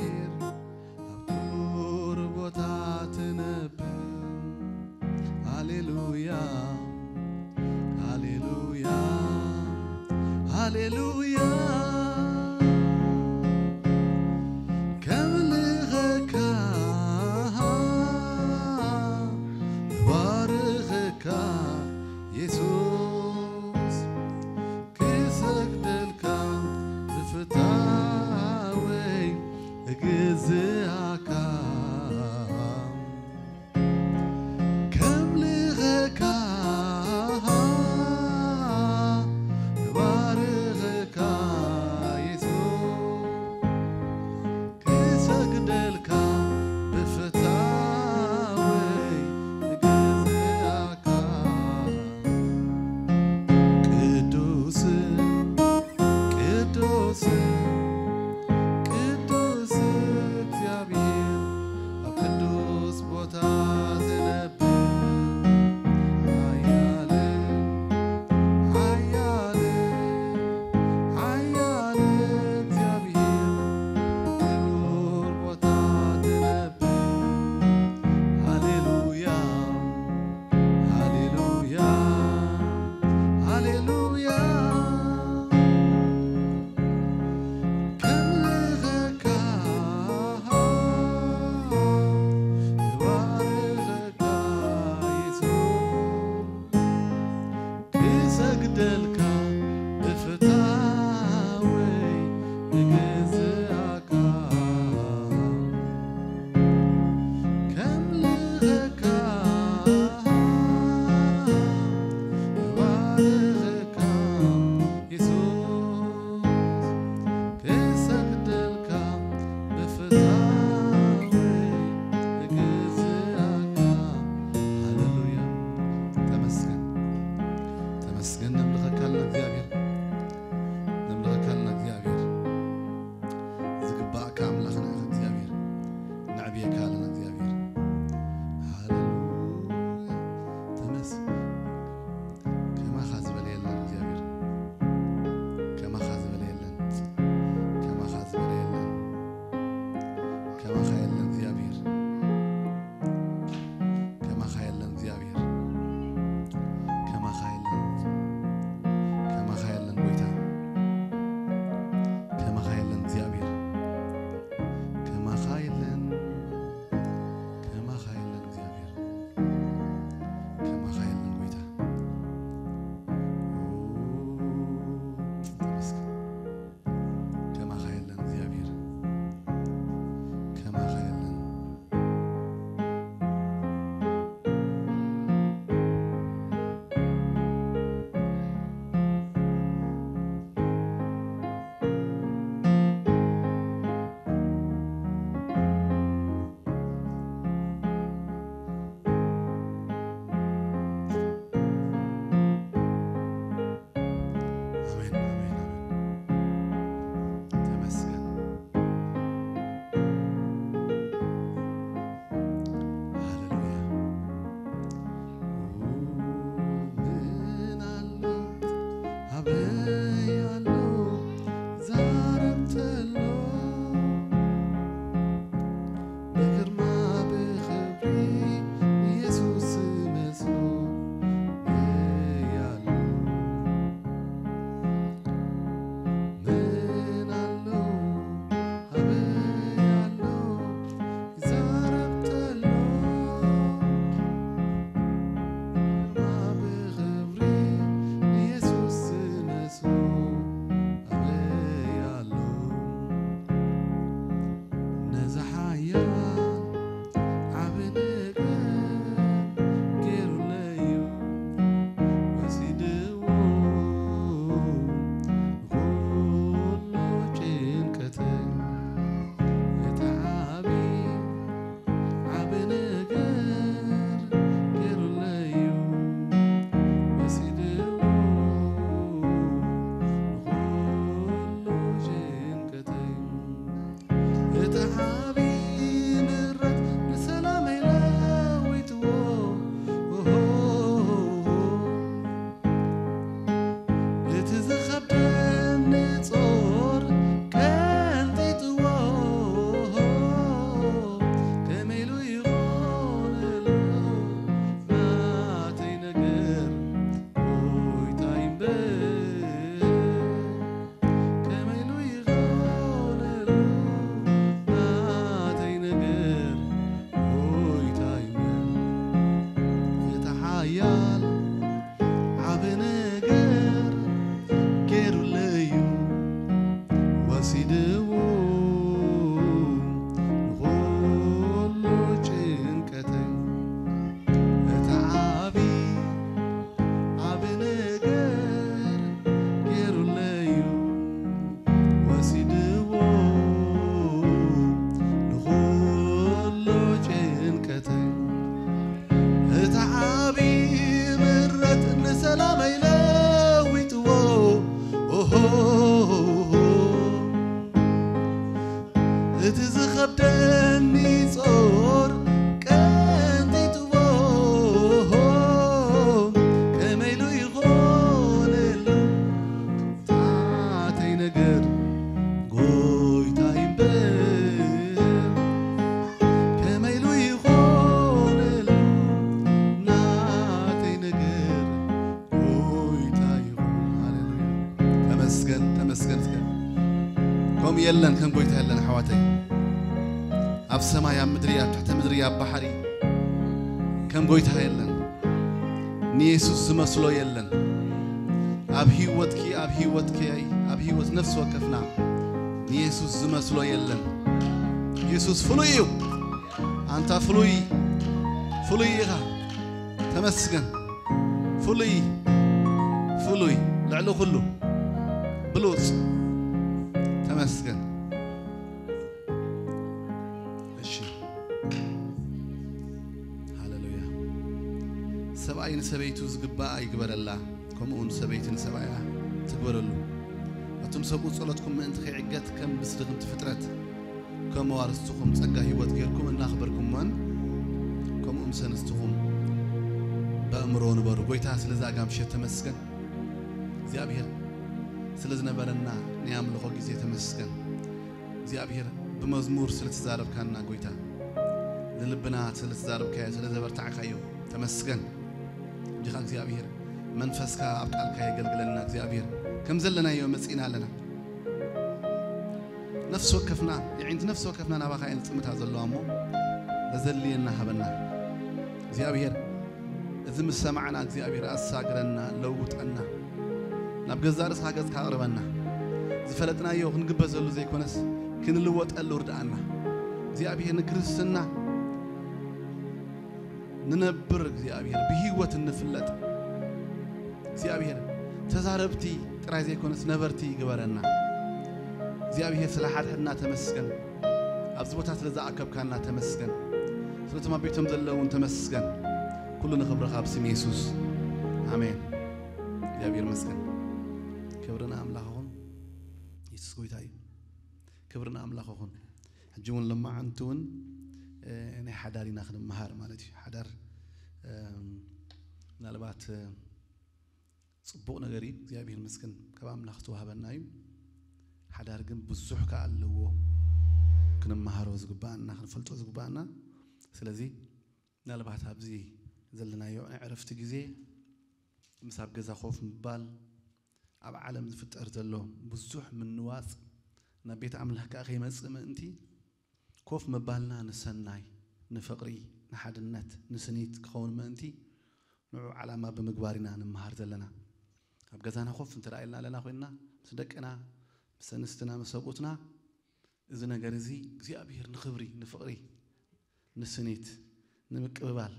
ኣብ ክቡር ቦታ ትነብር። ሃሌሉያ፣ ሃሌሉያ፣ ሃሌሉያ። ከምልኸካ፣ ባርኸካ የሱስ፣ ክሰግደልካ ብፍታወይ እግዝ እቲ ዝኸብደኒ ጾር ቀንጢጥዎ፣ ከመይ ኢሉ ይኾነሉ ናተይ ነገር ጎይታ ይንበር። ከመይ ኢሉ ይኾነሉ ናተይ ነገር ጎይታ ይኹን። ሃሌሉያ። ተመስገን፣ ተመስገን። እስከ ከምኡ የለን፣ ከም ጎይታ የለን ኣሕዋተይ። ኣብ ሰማይ፣ ኣብ ምድሪ፣ ኣብ ትሕቲ ምድሪ፣ ኣብ ባሕሪ ከም ጎይታ የለን። ንየሱስ ዝመስሎ የለን። ኣብ ህይወትኪ፣ ኣብ ህይወትኪ፣ ኣብ ህይወት ነፍሲ ወከፍና ንየሱስ ዝመስሎ የለን። የሱስ ፍሉይ እዩ። ኣንታ ፍሉይ፣ ፍሉይ ኢኻ። ተመስገን። ፍሉይ፣ ፍሉይ፣ ልዕሊ ኩሉ ብሉጽ። ተመስገን። እሺ። ሃሌሉያ። ሰብኣይ ንሰበይቱ ዝግባኣ ይግበረላ፣ ከምኡ እውን ሰበይቲ ንሰብኣያ ትግበረሉ። ኣቱም ሰብኡት፣ ጸሎትኩም ምእንቲ ከይዕገት፣ ከም ምስ ድኽምቲ ፍጥረት፣ ከም መዋርስትኹም ጸጋ ህይወት ጌርኩም እናኽበርኩምወን፣ ከምኡ ምስ ኣንስትኹም በእምሮ ንበሩ። ጎይታ፣ ስለዛ ጋምሸት ተመስገን። እግዚኣብሔር፣ ስለ ዝነበረና ናይ ኣምልኾ ግዜ ተመስገን። እግዚኣብሔር፣ ብመዝሙር ስለ ተዛረብካና ጎይታ፣ ንልብና ስለ ተዛረብካዮ፣ ስለ ዘበርታዕካዮ ተመስገን። እጅኻ እግዚኣብሔር፣ መንፈስካ ኣብ ቃልካ የገልግለና። እግዚኣብሔር፣ ከም ዘለናዮ መጺእና ኣለና። ነፍሲ ወከፍና፣ የዒንቲ ነፍሲ ወከፍና ናባኻ እየን ዝጥምታ ዘለዋ እሞ፣ ዘዘድልየና ሃበና። እግዚኣብሔር፣ እዚ ምስ ሰማዕና እግዚኣብሔር ኣሳግረና፣ ለውጠና። ናብ ገዛእ ርእስኻ ገጽካ ኣቕርበና። ዝፈለጥናዮ ክንግበዘሉ ዘይኮነስ ክንልወጠሉ ርድኣና። እግዚኣብሔር ንክርስትና ንነብር እግዚኣብሔር ብህይወት እንፍለጥ እግዚኣብሔር ተዛረብቲ ጥራይ ዘይኮነስ ነበርቲ ይግበረና። እግዚኣብሔር ስለ ሓድሕድና ተመስገን። ኣብዚ ቦታ ስለ ዝኣከብካና ተመስገን። ስለቶም ኣብ ቤቶም ዘለውን ተመስገን። ኩሉ ንኽብርኻ ኣብ ስም የሱስ ኣሜን። እግዚኣብሔር መስገን። ክብሪ ንኣምላኽ ይኹን። የሱስ ጎይታ እዩ። ክብሪ ንኣምላኽ ይኹን። ሕጂ እውን ለማዓንቲ እውን ናይ ሓዳር ኢና ክንመሃር ማለት እዩ። ሓዳር ምናልባት ጽቡቕ ነገር እዩ። እግዚኣብሔር ይመስገን፣ ካብ ኣምላኽ ዝተዋህበና እዩ። ሓዳር ግን ብዙሕ ከኣ ኣለዎ፣ ክንመሃሮ ዝግባኣና፣ ክንፈልጦ ዝግባኣና። ስለዚ ምናልባት ኣብዚ ዘለናዮ ናይ ዕረፍቲ ግዜ ምስ ኣብ ገዛ ኮፍ ምባል፣ ኣብ ዓለም ዝፍጠር ዘሎ ብዙሕ ምንዋጽ ናብ ቤት ኣምላኽ ከኣ ከይመጽእ ምእንቲ፣ ኮፍ ምባልና ንሰናይ፣ ንፍቕሪ፣ ንሓድነት፣ ንስኒት ክኸውን ምእንቲ፣ ንዑ ዓላማ ብምግባር ኢና ንመሃር ዘለና። ኣብ ገዛና ኮፍ እንተ ደኣ ኢልና ኣለና ኮይንና፣ ምስ ደቅና፣ ምስ ኣንስትና፣ ምስ ሰብኡትና፣ እዚ ነገር እዚ እግዚኣብሔር ንኽብሪ፣ ንፍቕሪ፣ ንስኒት፣ ንምቅብባል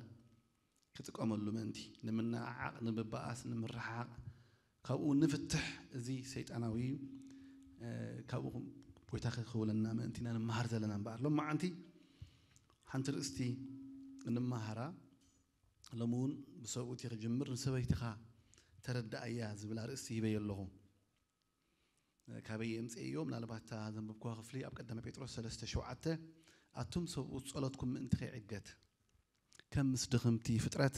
ክጥቀመሉ ምእንቲ፣ ንምንዕዓቕ፣ ንምብኣስ፣ ንምርሕሓቕ፣ ካብኡ ንፍትሕ፣ እዚ ሰይጣናዊ እዩ። እ፣ ካብኡ ጎይታ ክኽውለና ምእንቲ ኢና ንመሃር ዘለና እምበኣር። ሎማዓንቲ ሓንቲ ርእስቲ እንመሃራ፣ ሎሚ እውን ብሰብኡት እየ ክጅምር፣ ንሰበይትኻ ተረድኣያ ዝብል ኣርእስቲ ሂበዮ ኣለኹ። እ፣ ካበይ የምጽኤዮ? ምናልባት እታ ዘንበብኩዋ ክፍሊ ኣብ ቀዳማይ ጴጥሮስ ሰለስተ ሸውዓተ፣ ኣቱም ሰብኡት ጸሎትኩም ምእንቲ ከይዕገት፣ ከም ምስ ድኽምቲ ፍጥረት፣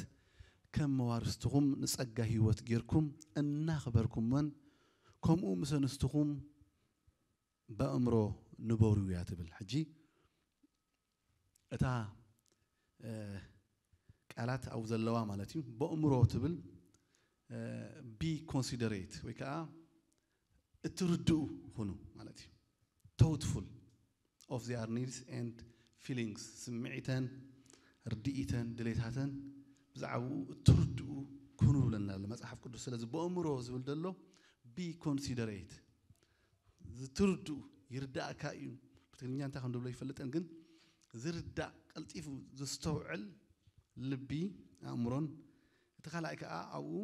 ከም መዋርስትኹም ንጸጋ ህይወት ጌርኩም እናኽበርኩምወን፣ ከምኡ ምስ ኣንስትኹም በእምሮ ንበሩ እያ ትብል። ሕጂ እታ፣ እ፣ ቃላት ኣብኡ ዘለዋ ማለት እዩ። በእምሮ ትብል፣ እ፣ be considerate ወይ ከዓ እትርድኡ ኩኑ ማለት እዩ። Thoughtful of their needs and feelings፣ ስምዒተን፣ ርድኢተን፣ ድሌታተን ብዛዕባኡ እትርድኡ ኩኑ ብለና ኣሎ መጽሓፍ ቅዱስ። ስለዚ በእምሮ ዝብል ዘሎ be considerate፣ ዝትርድኡ፣ ይርዳእካ እዩ። ብትግርኛ እንታይ ከም ዝብሎ ይፈልጠን፣ ግን ዝርዳእ፣ ቀልጢፉ ዘስተውዕል ልቢ፣ ኣእምሮን፣ እቲ ካልኣይ ከኣ ኣብኡ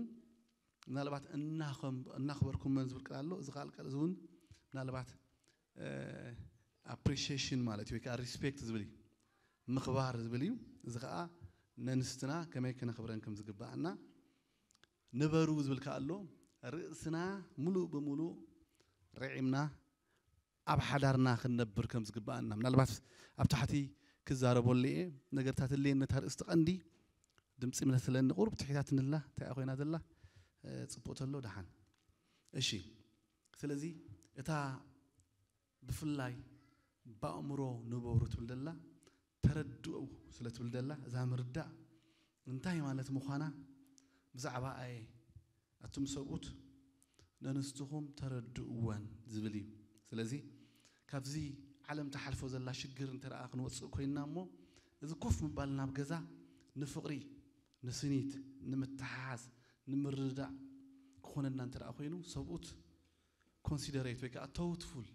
ምናልባት እናኸም-፣ እናኽበርኩመን ዝብል ቃል ኣሎ። እዚ ቃል፣ ቃል እዚ እውን ምናልባት፣ እ፣ ኣፕሪሺዬሽን ማለት እዩ፣ ወይ ከዓ ሪስፔክት ዝብል እዩ፣ ምኽባር ዝብል እዩ። እዚ ከዓ ነንስትና ከመይ ከነኽብረን ከም ዝግባኣና፣ ንበሩ ዝብል ከዓ ኣሎ። ርእስና ሙሉእ ብሙሉእ ርዒምና ኣብ ሓዳርና ክንነብር ከም ዝግባኣና ምናልባት ኣብ ታሕቲ ክዛረበሉ እየ። ነገር እታ ትልየኒ እታ ርእስቲ ቀንዲ ድምፂ መሰለኒ ቁሩብ ትሒታትንላ እንታይ ኮይና ዘላ እ፣ ፅቡቅ ተሎ ደሓን። እሺ ስለዚ እታ ብፍላይ ብኣእምሮ ንበሩ ትብል ዘላ ተረድኡ ስለ ትብል ዘላ እዛ ምርዳእ እንታይ ማለት ምዃና ብዛዕባ ኣየ ኣቱም ሰብኡት ነንስትኹም ተረድእወን ዝብል እዩ። ስለዚ ካብዚ ዓለም ትሓልፎ ዘላ ሽግር እንተ ደኣ ክንወፅእ ኮይንና እሞ እዚ ኮፍ ምባል ናብ ገዛ ንፍቕሪ ንስኒት ንምትሓሓዝ ንምርድዳእ ክኾነና እንተ ደኣ ኮይኑ ሰብኡት ኮንሲደሬት ወይ ከዓ ተውትፉል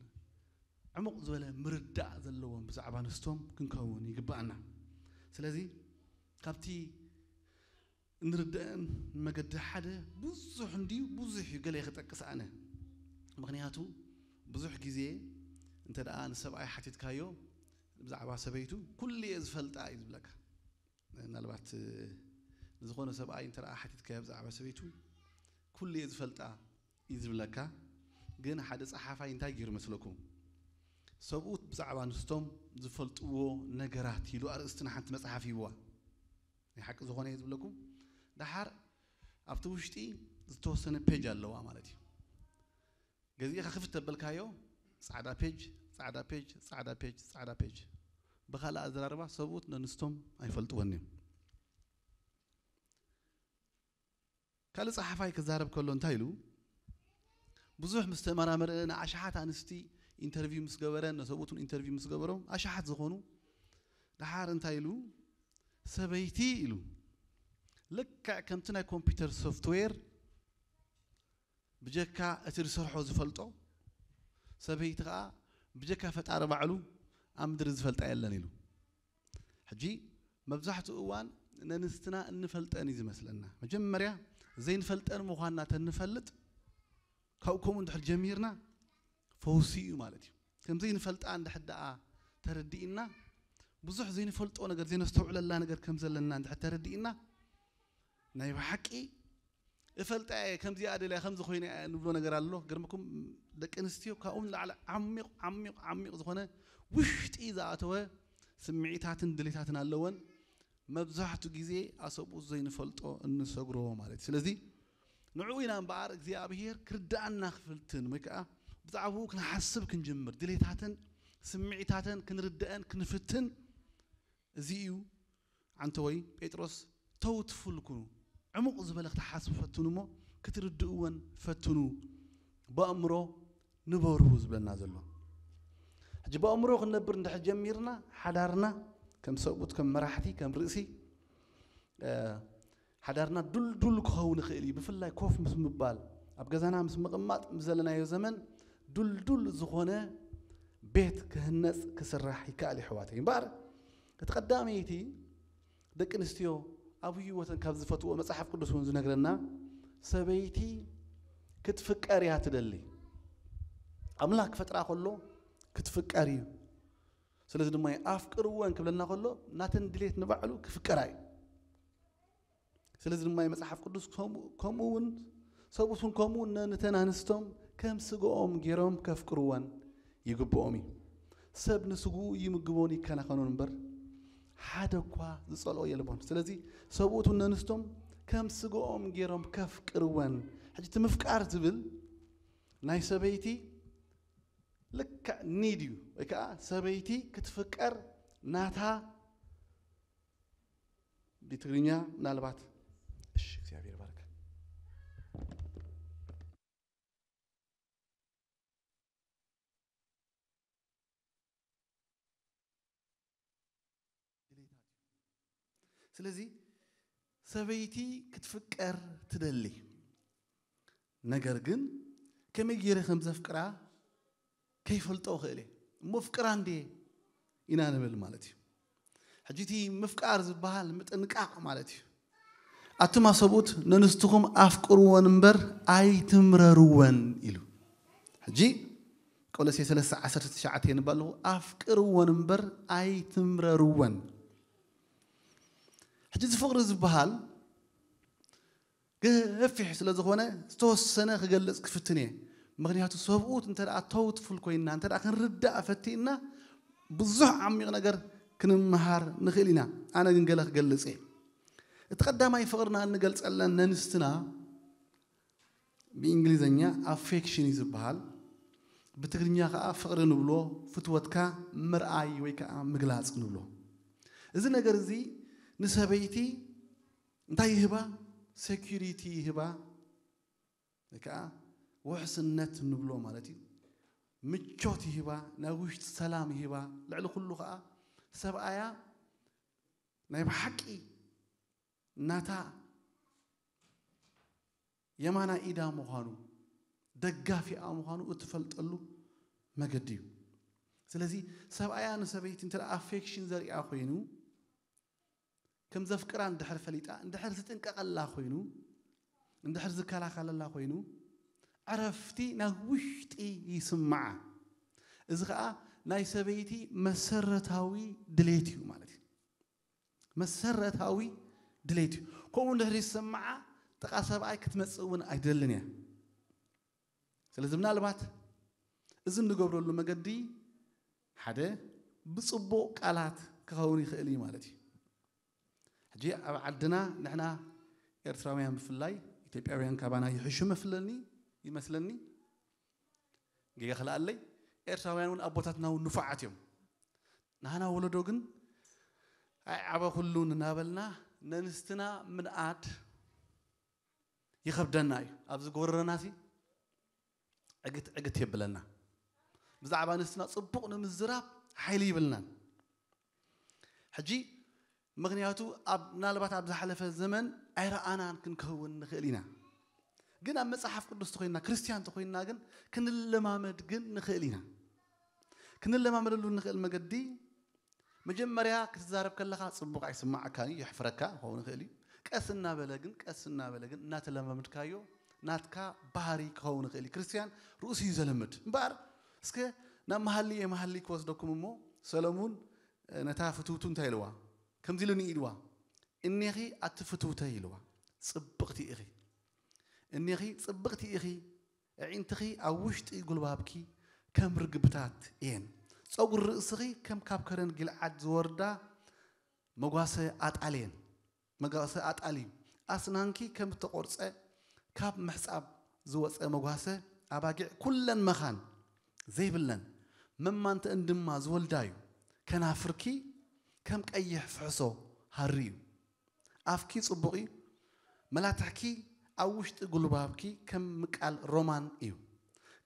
ዕሙቕ ዝበለ ምርዳእ ዘለዎም ብዛዕባ ኣንስቶም ክንከውን ይግባኣና። ስለዚ ካብቲ እንርድአን መገዲ ሓደ ብዙሕ እንድዩ ብዙሕ እዩ ገለ ክጠቅስ ኣነ። ምክንያቱ ብዙሕ ግዜ እንተ ደኣ ንሰብኣይ ሓቲትካዮ ብዛዕባ ሰበይቱ ኩሉ እየ ዝፈልጣ እዩ ዝብለካ። ምናልባት ንዝኾነ ሰብኣይ እንተ ደኣ ሓቲትካዮ ብዛዕባ ሰበይቱ ኩሉ እየ ዝፈልጣ እዩ ዝብለካ። ግን ሓደ ጸሓፋይ እንታይ ገይሩ መስለኩም? ሰብኡት ብዛዕባ ኣንስቶም ዝፈልጥዎ ነገራት ኢሉ ኣርእስቲ ንሓንቲ መጽሓፍ ሂብዋ። ናይ ሓቂ ዝኾነ እየ ዝብለኩም። ደሓር ኣብቲ ውሽጢ ዝተወሰነ ፔጅ ኣለዋ ማለት እዩ። ገዚእኻ ክፍት ተበልካዮ ጻዕዳ ፔጅ ጻዕዳ ፔጅ ጻዕዳ ፔጅ ጻዕዳ ፔጅ። ብኻልእ ኣዘራርባ ሰብኡት ነንስቶም ኣይፈልጥወን እዮም። ካልእ ጸሓፋይ ክዛረብ ከሎ እንታይ ኢሉ? ብዙሕ ምስ ተመራመረ ንኣሽሓት ኣንስቲ ኢንተርቪው ምስ ገበረ ነሰብኡትን ኢንተርቪው ምስ ገበሮም ኣሽሓት ዝኾኑ ደሓር እንታይ ኢሉ? ሰበይቲ ኢሉ ልክዕ ከምቲ ናይ ኮምፒውተር ሶፍትዌር ብጀካ እቲ ዝሰርሖ ዝፈልጦ ሰበይቲ ከዓ ብጀካ ፈጣሪ ባዕሉ ኣብ ምድሪ ዝፈልጣ የለን ኢሉ። ሕጂ መብዛሕትኡ እዋን ነንስትና እንፈልጠን እዩ ዝመስለና። መጀመርያ ዘይንፈልጠን ምዃንና ተንፈልጥ ካብኡ ከምኡ እንድሕር ጀሚርና ፈውሲ እዩ ማለት እዩ። ከም ዘይንፈልጣ እንድሕር ደኣ ተረዲእና ብዙሕ ዘይንፈልጦ ነገር ዘይነስተውዕለላ ነገር ከም ዘለና እንድሕር ተረዲእና ናይ ብሓቂ እፈልጣ እየ ከምዚኣ ደልያ ከምዚ ኮይነ እየ ንብሎ ነገር ኣሎ። ገርምኩም ደቂ ኣንስትዮ ካብኡ ንላዕሊ ዓሚቕ ዓሚቕ ዓሚቕ ዝኾነ ውሽጢ ዝኣተወ ስምዒታትን ድሌታትን ኣለወን። መብዛሕቱ ግዜ ኣሰብኡ ዘይንፈልጦ እንሰግሮ ማለት እዩ። ስለዚ ንዕኡ ኢና እምበኣር እግዚኣብሔር ክርድኣና ክፍልትን ወይ ከዓ ብዛዕባኡ ክንሓስብ ክንጅምር ድሌታትን ስምዒታትን ክንርድአን ክንፍትን እዚ እዩ። ዓንተወይ ጴጥሮስ ተውትፉል ኩኑ ዕሙቕ ዝበለ ክትሓስቡ ፈትኑ እሞ ክትርድእወን ፈትኑ ብኣእምሮ ንበሩ ዝብለና ዘሎ። ሕጂ ብኣእምሮ ክንነብር እንድሕር ጀሚርና ሓዳርና ከም ሰብኡት ከም መራሕቲ ከም ርእሲ ሓዳርና ዱልዱል ክኸውን ይኽእል እዩ። ብፍላይ ኮፍ ምስ ምባል ኣብ ገዛና ምስ ምቕማጥ ምስ ዘለናዮ ዘመን ዱልዱል ዝኾነ ቤት ክህነፅ ክስራሕ ይከኣል እዩ ኣሕዋተይ። እምበኣር እቲ ቀዳመይቲ ደቂ ኣንስትዮ ኣብ ህይወተን ካብ ዝፈትዎ መፅሓፍ ቅዱስ እውን ዝነግረና ሰበይቲ ክትፍቀር እያ ትደሊ። ኣምላኽ ክፈጥራ ከሎ ክትፍቀር እዩ። ስለዚ ድማ ኣፍቅርወን ክብለና ከሎ ናተን ድሌት ንባዕሉ ክፍቀራ እዩ። ስለዚ ድማ መጽሓፍ ቅዱስ ከምኡ እውን ሰብኡት እውን ከምኡ ነንተን ኣንስቶም ከም ስግኦም ገይሮም ከፍቅርወን ይግብኦም እዩ። ሰብ ንስግኡ ይምግቦን ይከናኸኖን እምበር ሓደ እኳ ዝጸልኦ የልቦን። ስለዚ ሰብኡት እውን ነንስቶም ከም ስግኦም ገይሮም ከፍቅርወን። ሕጂ እቲ ምፍቃር ዝብል ናይ ሰበይቲ ልክዕ ኒድ እዩ ወይ ከዓ ሰበይቲ ክትፍቀር ናታ ብትግርኛ ምናልባት እሺ እግዚኣብሔር ባርክ ስለዚ ሰበይቲ ክትፍቀር ትደሊ ነገር ግን ከመይ ገይረ ከም ዘፍቅራ ከይፈልጦ ክእል እየ እሞ ፍቅራ እንዴ ኢና ንብል ማለት እዩ ሕጂ እቲ ምፍቃር ዝበሃል ምጥንቃቕ ማለት እዩ ኣቱም ኣሰብኡት ነንስትኹም ኣፍቅርወን እምበር ኣይትምረርወን ኢሉ ሕጂ ቆሎሴ ሰለስተ ዓሰርተ ትሽዓተ የንባ ኣለኹ ኣፍቅርወን እምበር ኣይትምረርወን ሕጂ እዚ ፍቅሪ ዝበሃል ገፊሕ ስለ ዝኾነ ዝተወሰነ ክገልጽ ክፍትን እየ ምኽንያቱ ሰብኡት እንተ ደኣ ተውትፉል ኮይንና እንተ ደኣ ክንርዳእ ፈቲእና ብዙሕ ዓሚቕ ነገር ክንመሃር ንኽእል ኢና። ኣነ ግን ገለ ክገልጽ እየ። እቲ ቀዳማይ ፍቕርና እንገልጸለን ነንስትና ብእንግሊዝኛ ኣፌክሽን እዩ ዝበሃል። ብትግርኛ ከዓ ፍቕሪ ንብሎ፣ ፍትወትካ ምርኣይ ወይ ከዓ ምግላፅ ንብሎ። እዚ ነገር እዚ ንሰበይቲ እንታይ ይህባ? ሴኩሪቲ ይህባ፣ ወይ ከዓ ውሕስነት ንብሎ ማለት እዩ። ምቾት ይህባ፣ ናይ ውሽጢ ሰላም ይህባ። ልዕሊ ኩሉ ከዓ ሰብኣያ ናይ ብሓቂ ናታ የማና ኢዳ ምዃኑ፣ ደጋፊኣ ምዃኑ እትፈልጠሉ መገዲ እዩ። ስለዚ ሰብኣያ ንሰበይቲ እንተ ኣፌክሽን ዘርእያ ኮይኑ፣ ከም ዘፍቅራ እንድሕር ፈሊጣ፣ እንድሕር ዝጥንቀቐላ ኮይኑ፣ እንድሕር ዝከላኸለላ ኮይኑ፣ ዕረፍቲ ናብ ውሽጢ ይስምዓ። እዚ ኸዓ ናይ ሰበይቲ መሰረታዊ ድሌት እዩ ማለት እዩ። መሰረታዊ ድሌት እዩ። ከምኡ እንድሕር ይስምዓ፣ ጥቓ ሰብኣይ ክትመጽእ እውን ኣይደልን እያ። ስለዚ ምናልባት እዚ እንገብረሉ መገዲ ሓደ ብጽቡቕ ቃላት ክኸውን ይኽእል እዩ ማለት እዩ። ሕጂ ኣብ ዓድና ንሕና ኤርትራውያን ብፍላይ ኢትዮጵያውያን ካባና ይሕሹ መፍለኒ ይመስለኒ፣ ጌጋ ክልኣለይ። ኤርትራውያን እውን ኣቦታትና እውን ንፉዓት እዮም። ንሃና ወለዶ ግን ኣይዓበኹሉን እናበልና ነንስትና ምንኣድ ይኸብደና እዩ። ኣብዚ ጎረረና ሲ ዕግት ዕግት የብለና። ብዛዕባ ኣንስትና ጽቡቕ ንምዝራብ ሓይሊ ይብልናን። ሕጂ ምኽንያቱ ኣብ ምናልባት ኣብ ዝሓለፈ ዘመን ኣይረኣናን ክንከውን ንኽእል ኢና። ግን ኣብ መጽሓፍ ቅዱስ ተኾይንና ክርስትያን ተኾይንና ግን ክንለማመድ ግን ንኽእል ኢና። ክንለማመደሉ ንኽእል መገዲ መጀመርያ ክትዛረብ ከለኻ ጽቡቕ ኣይስማዓካን እዩ፣ የሕፍረካ ክኸውን ይኽእል እዩ። ቀስ እናበለ ግን ቀስ እናበለ ግን እናተለማመድካዮ ናትካ ባህሪ ክኸውን ይኽእል እዩ። ክርስትያን ርእሱ እዩ ዘለምድ። እምበኣር እስከ ናብ መሃልየ መሃሊ ክወስደኩም እሞ ሰለሙን ነታ ፍትውቱ እንታይ ኢልዋ? ከምዚ ኢሉ ንኢድዋ፣ እኔኺ ኣቲ ፍትውተይ ኢልዋ፣ ጽብቕቲ ኢኺ። እኔኺ ጽብቕቲ ኢኺ፣ ኣዒንትኺ ኣብ ውሽጢ ጉልባብኪ ከም ርግብታት እየን። ጸጉሪ ርእስኺ ከም ካብ ከረን ጊልዓድ ዝወርዳ መጓሰ ኣጣል እየን። መጓሰ ኣጣል እዩ። ኣስናንኪ ከም እተቖርጸ ካብ ምሕጻብ ዝወጸ መጓሰ ኣባጊዕ ኩለን መኻን ዘይብለን መማንተእን ድማ ዝወልዳ እዩ። ከናፍርኪ ከም ቀይሕ ፍሕሶ ሃሪ እዩ። ኣፍኪ ጽቡቕ እዩ። መላትሕኪ ኣብ ውሽጢ ጉልባብኪ ከም ምቃል ሮማን እዩ።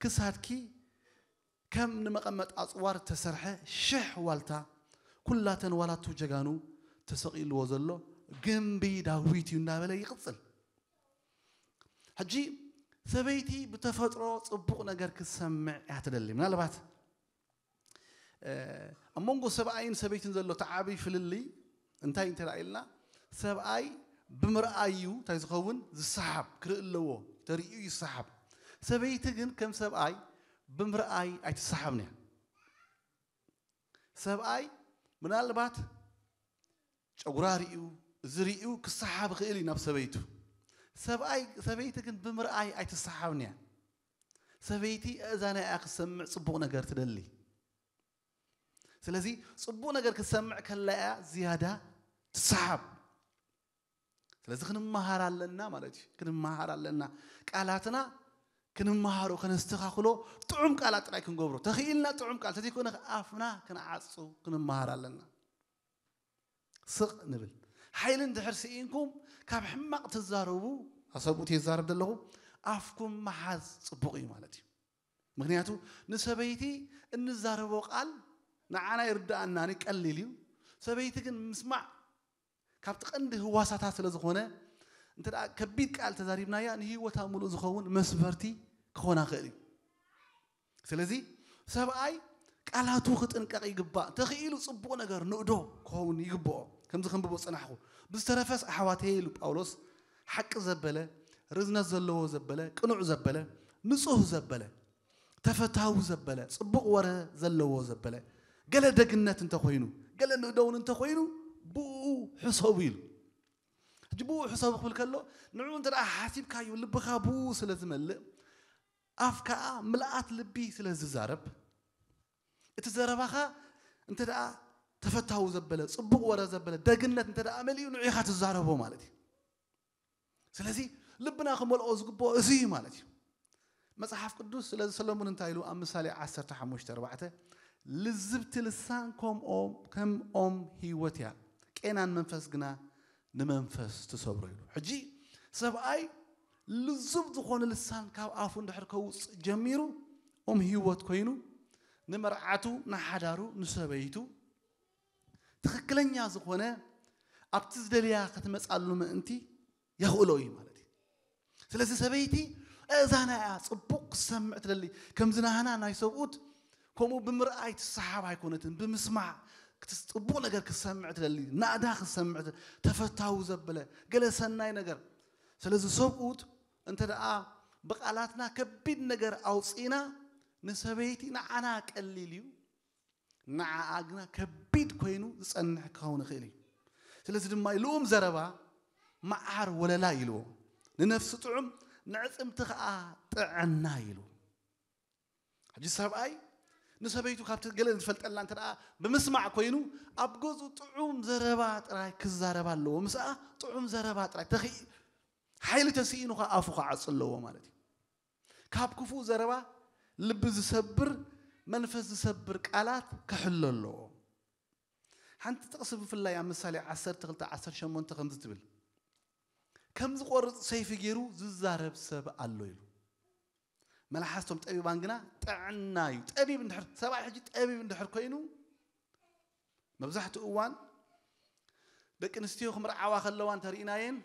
ክሳድኪ ከም ንመቐመጥ ኣጽዋር እተሰርሐ ሽሕ ዋልታ፣ ኩላተን ዋላቱ ጀጋኑ ተሰቒልዎ ዘሎ ግምቢ ዳዊት እዩ እናበለ ይቕጽል። ሕጂ ሰበይቲ ብተፈጥሮ ጽቡቕ ነገር ክትሰምዕ እያ ትደሊ። ምናልባት እ፣ ኣብ መንጎ ሰብኣይን ሰበይትን ዘሎ እቲ ዓብዪ ፍልልይ እንታይ እንተ ደኣ ኢልና፣ ሰብኣይ ብምርኣይ እዩ እንታይ ዝኸውን? ዝሰሓብ፣ ክርኢ ኣለዎ፣ ተርእዩ ይሰሓብ። ሰበይቲ ግን ከም ሰብኣይ ብምርኣይ ኣይትሰሓብን እያ። ሰብኣይ ምናልባት ጨጉራ ርእዩ፣ እዚ ርእዩ ክሰሓብ ይኽእል እዩ ናብ ሰበይቱ። ሰብኣይ፣ ሰበይቲ ግን ብምርኣይ ኣይትሰሓብን እያ። ሰበይቲ ኣእዛና እያ ክሰምዕ ጽቡቕ ነገር ትደሊ። ስለዚ ጽቡቕ ነገር ክትሰምዕ ከላ እያ ዝያዳ ትሰሓብ። ስለዚ ክንመሃር ኣለና ማለት እዩ። ክንመሃር ኣለና። ቃላትና ክንመሃሮ፣ ከነስተኻኽሎ፣ ጥዑም ቃላት ጥራይ ክንገብሮ። ተኽኢልና ጥዑም ቃል፣ ተዘይኮነ ኣፍና ክንዓጹ ክንመሃር ኣለና። ስቕ ንብል። ሓይሊ እንድሕር ስኢንኩም፣ ካብ ሕማቕ ትዛረቡ፣ ኣሰብኡት የዛረብ ዘለኹ፣ ኣፍኩም መሓዝ ጽቡቕ እዩ ማለት እዩ። ምኽንያቱ ንሰበይቲ እንዛረቦ ቃል ንዓና ይርድኣና፣ ቀሊል እዩ። ሰበይቲ ግን ምስማዕ ካብቲ ቀንዲ ህዋሳታ ስለ ዝኾነ፣ እንተ ደኣ ከቢድ ቃል ተዛሪብናያ፣ ንህይወታ ምሉእ ዝኸውን መስፈርቲ ክኾና ክእል እዩ። ስለዚ ሰብኣይ ቃላቱ ክጥንቀቕ ይግባእ። ተኽኢሉ ጽቡቕ ነገር ንእዶ ክኸውን ይግብኦ። ከምዚ ከንብቦ ጸናሕኩ። ብዝተረፈስ ኣሕዋተየ ኢሉ ጳውሎስ፣ ሓቂ ዘበለ፣ ርዝነት ዘለዎ ዘበለ፣ ቅኑዕ ዘበለ፣ ንጹህ ዘበለ፣ ተፈታዊ ዘበለ፣ ጽቡቕ ወረ ዘለዎ ዘበለ፣ ገለ ደግነት እንተኾይኑ፣ ገለ ንእዶ እውን እንተኾይኑ፣ ብኡ ሕሰቡ ኢሉ። ሕጂ ብኡ ሕሰቡ ክብል ከሎ፣ ንዕኡ እንተ ደኣ ሓሲብካዮ፣ ልብኻ ብኡ ስለ ዝመልእ፣ ኣፍ ከዓ ምልኣት ልቢ ስለ ዝዛረብ፣ እቲ ዘረባኻ እንተ ደኣ ተፈታዊ ዘበለ፣ ጽቡቕ ወረ ዘበለ፣ ደግነት እንተ ደኣ መሊኡ ንዑኻ ትዛረቦ ማለት እዩ። ስለዚ ልብና ክመልኦ ዝግብኦ እዚ እዩ ማለት እዩ። መጽሓፍ ቅዱስ ስለዚ ሰለሙን እንታይ ኢሉ ኣብ ምሳሌ ዓሰርተ ሓሙሽተ ኣርባዕተ፣ ልዝብቲ ልሳን ከምኦም ከም ኦም ህይወት እያ፣ ቄናን መንፈስ ግና ንመንፈስ ትሰብሮ ኢሉ። ሕጂ ሰብኣይ ልዙብ ዝኾነ ልሳን ካብ ኣፉ እንድሕር ከውፅእ ጀሚሩ ኦም ህይወት ኮይኑ ንመርዓቱ፣ ንሓዳሩ፣ ንሰበይቱ ትኽክለኛ ዝኾነ ኣብቲ ዝደልያ ክትመፃሉ ምእንቲ የኽእሎ እዩ ማለት እዩ። ስለዚ ሰበይቲ እዛና እያ ፅቡቕ ክሰምዕ ትደሊ። ከምዚ ናህና ናይ ሰብኡት ከምኡ ብምርኣይ ትሰሓብ ኣይኮነትን፣ ብምስማዕ ክት- ፅቡቕ ነገር ክሰምዕ ትደሊ፣ ናእዳ ክሰምዕ ትደሊ፣ ተፈታዊ ዘበለ ገለ ሰናይ ነገር። ስለዚ ሰብኡት እንተ ደኣ ብቃላትና ከቢድ ነገር ኣውፂና ንሰበይቲ ንዓና ቀሊል እዩ፣ ንዓኣ ግና ከቢድ ኮይኑ ዝጸንሕ ክኸውን ይኽእል እዩ። ስለዚ ድማ ልኡም ዘረባ መዓር ወለላ ኢልዎ፣ ንነፍሲ ጥዑም፣ ንዕጽምቲ ኸዓ ጥዕና ኢሉ። ሕጂ ሰብኣይ ንሰበይቱ ካብቲ ገለ ዝፈልጠላ እንተ ደኣ ብምስማዕ ኮይኑ ኣብ ገዝኡ ጥዑም ዘረባ ጥራይ ክዛረብ ኣለዎ። ምስኣ ጥዑም ዘረባ ጥራይ ተኽኢ ሓይሊ ተስኢኑ ኸዓ ኣፉ ክዓጹ ኣለዎ ማለት እዩ። ካብ ክፉእ ዘረባ ልቢ ዝሰብር መንፈስ ዝሰብር ቃላት ክሕሎ ኣለዎ። ሓንቲ ጥቕሲ ብፍላይ ኣብ ምሳሌ ዓሰርተ ክልተ ዓሰርተ ሸሞንተ ከምዚ ትብል፣ ከም ዝቆርጽ ሰይፊ ገይሩ ዝዛረብ ሰብ ኣሎ ኢሉ። መልሓስቶም ጠቢባን ግና ጥዕና እዩ። ጠቢብ እንድሕር ሰብኣይ ሕጂ ጠቢብ እንድሕር ኮይኑ መብዛሕትኡ እዋን ደቂ ኣንስትዮ ክምርዓዋ ከለዋ እንተርኢናየን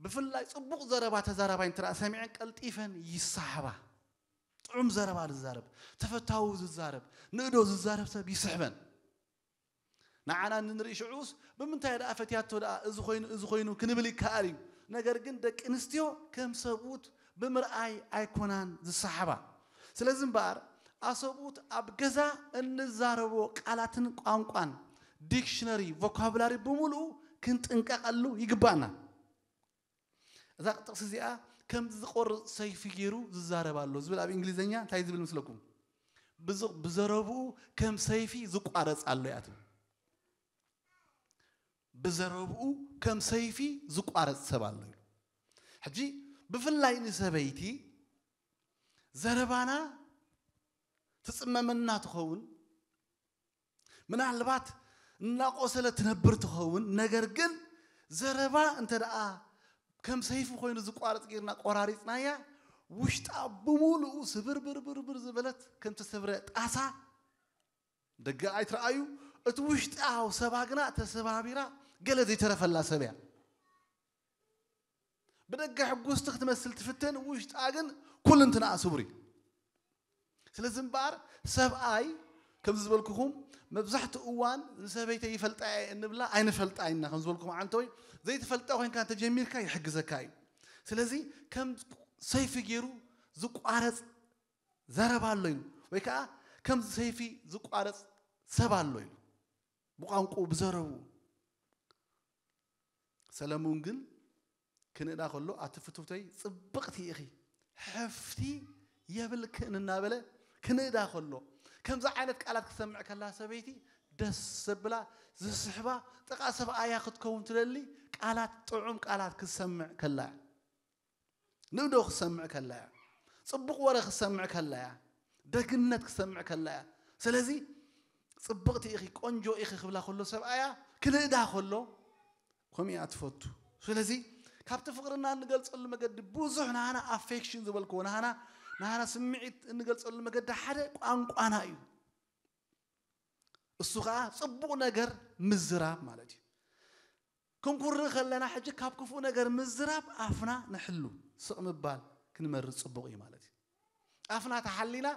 ብፍላይ ጽቡቕ ዘረባ ተዛራባይ እንተ ሰሚዐን ቀልጢፈን ይሰሓባ። ጥዑም ዘረባ ዝዛረብ፣ ተፈታዊ ዝዛረብ፣ ንእዶ ዝዛረብ ሰብ ይስሕበን። ንዓና እንንርኢ ሽዑስ ብምንታይ ደኣ ፈትያቶ ደኣ እዚ ኮይኑ እዚ ኮይኑ ክንብል ይከኣል እዩ። ነገር ግን ደቂ ኣንስትዮ ከም ሰብኡት ብምርኣይ ኣይኮናን ዝሰሓባ። ስለዚ እምበኣር ኣሰብኡት ኣብ ገዛ እንዛረቦ ቃላትን ቋንቋን ዲክሽነሪ ቮካቡላሪ ብምሉኡ ክንጥንቀቐሉ ይግባእና። እዛ ጥቕሲ እዚኣ ከም ዝቆርጽ ሰይፊ ገይሩ ዝዛረብ ኣሎ ዝብል ኣብ እንግሊዝኛ እንታይ ዝብል ምስለኩም? ብዝ- ብዘረብኡ ከም ሰይፊ ዝቋረጽ ኣሎ እያ ትብል። ብዘረብኡ ከም ሰይፊ ዝቋረጽ ሰብ ኣሎ ኢሉ። ሕጂ ብፍላይ ንሰበይቲ ዘረባና ትጽመመና ትኸውን፣ ምናልባት እናቆሰለ ትነብር ትኸውን። ነገር ግን ዘረባ እንተ ደኣ ከም ሰይፊ ኮይኑ ዝቋረጽ ጌርና ቆራሪጽናያ ውሽጣ ብምሉኡ ስብርብርብርብር ዝበለት ከም ተሰብረ ጣሳ ደገ ኣይትረኣዩ። እቲ ውሽጣዊ ሰባ ግና ተሰባቢራ ገለ ዘይተረፈላ ሰብ እያ። ብደገ ሕጉስቲ ክትመስል ትፍትን፣ ውሽጣ ግን ኩልንትናኣ ስቡር እዩ። ስለዚ እምበኣር ሰብኣይ ከምዚ ዝበልኩኹም መብዛሕትኡ እዋን ንሰበይተይ ይፈልጣ እየ እንብላ ኣይንፈልጣ ኢና። ከም ዝበልኩም ዓንተወይ ዘይትፈልጣ ኮንካ እንተጀሚርካ ይሕግዘካ እዩ። ስለዚ ከም ሰይፊ ገይሩ ዝቋረጽ ዘረባ ኣሎ ኢሉ ወይ ከዓ ከም ሰይፊ ዝቋረጽ ሰብ ኣሎ ኢሉ ብቋንቁ ብዘረቡ። ሰለሙን ግን ክንእዳ ከሎ ኣቲ ፍትውተይ ጽብቕቲ ኢኺ፣ ሕፍቲ የብልክን እናበለ ክንእዳ ከሎ ከምዚ ዓይነት ቃላት ክሰምዕ ከላ ሰበይቲ ደስ ዘብላ ዝስሕባ ጥቓ ሰብኣያ ክትከውን ትደሊ ቃላት ጥዑም ቃላት ክትሰምዕ ከላ ንእዶ ክሰምዕ ከላ እያ። ጽቡቕ ወረ ክሰምዕ ከላ እያ። ደግነት ክሰምዕ ከላ እያ። ስለዚ ጽብቕቲ ኢኺ ቆንጆ ኢኺ ክብላ ከሎ ሰብኣያ ክንእዳ ከሎ ከምኡ እያ ትፈቱ። ስለዚ ካብቲ ፍቕርና እንገልጸሉ መገዲ ብዙሕ ናህና ኣፌክሽን ዝበልክዎ ናህና ናህና ስምዒት እንገልጸሉ መገዲ ሓደ ቋንቋና እዩ። እሱ ከዓ ጽቡቕ ነገር ምዝራብ ማለት እዩ። ክንኩሪ ከለና ሕጂ ካብ ክፉእ ነገር ምዝራብ ኣፍና ንሕሉ ስቕ ምባል ክንመርጽ ጽቡቕ እዩ ማለት እዩ። ኣፍና ተሓሊና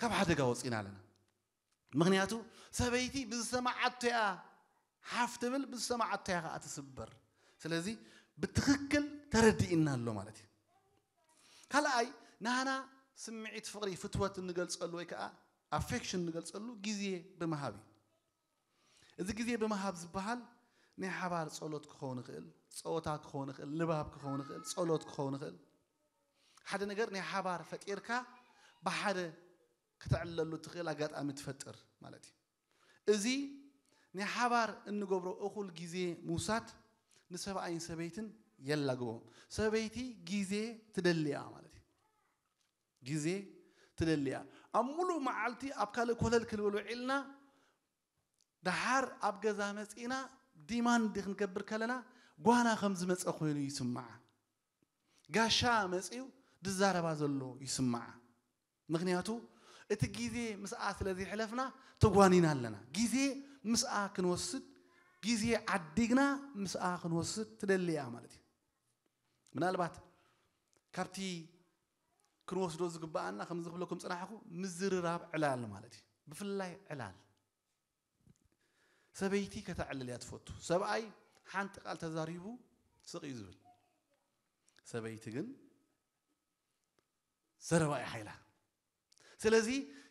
ካብ ሓደጋ ወፂና ኣለና። ምክንያቱ ሰበይቲ ብዝሰማዓቶ እያ ሓፍ ትብል፣ ብዝሰማዓቶ እያ ከዓ ትስበር። ስለዚ ብትክክል ተረዲእና ኣሎ ማለት እዩ። ካልኣይ ናህና ስምዒት ፍቕሪ ፍትወት እንገልፀሉ ወይ ከዓ ኣፌክሽን እንገልፀሉ ግዜ ብምሃብ እዩ። እዚ ግዜ ብምሃብ ዝበሃል ናይ ሓባር ጸሎት ክኸውን ይኽእል፣ ጸወታ ክኸውን ይኽእል፣ ንባብ ክኸውን ይኽእል፣ ጸሎት ክኸውን ይኽእል። ሓደ ነገር ናይ ሓባር ፈጢርካ ብሓደ ከተዕልለሉ ትኽእል ኣጋጣሚ ትፈጥር ማለት እዩ። እዚ ናይ ሓባር እንገብሮ እኹል ግዜ ምውሳድ ንሰብኣይን ሰበይትን የላግቦም። ሰበይቲ ግዜ ትደልያ ማለት እዩ። ግዜ ትደልያ። ኣብ ሙሉእ መዓልቲ ኣብ ካልእ ኮለል ክንብል ውዒልና፣ ደሓር ኣብ ገዛ መጺና ዲማንድ ክንገብር ከለና ጓና ከም ዝመጸ ኮይኑ ይስምዓ። ጋሻ መጺኡ ዝዛረባ ዘሎ ይስምዓ። ምኽንያቱ እቲ ግዜ ምስኣ ስለ ዘይሕለፍና ተጓኒና ኣለና። ግዜ ምስኣ ክንወስድ፣ ግዜ ዓዲግና ምስኣ ክንወስድ ትደሊ እያ ማለት እዩ። ምናልባት ካብቲ ክንወስዶ ዝግብኣና ከምዚ ክብለኩም ጽናሕኩ ምዝርራብ ዕላል ማለት እዩ። ብፍላይ ዕላል ሰበይቲ ከተዕልል እያ ትፈቱ። ሰብኣይ ሓንቲ ቃል ተዛሪቡ ስቕ እዩ ዝብል። ሰበይቲ ግን ዘረባ እዩ ሓይላ። ስለዚ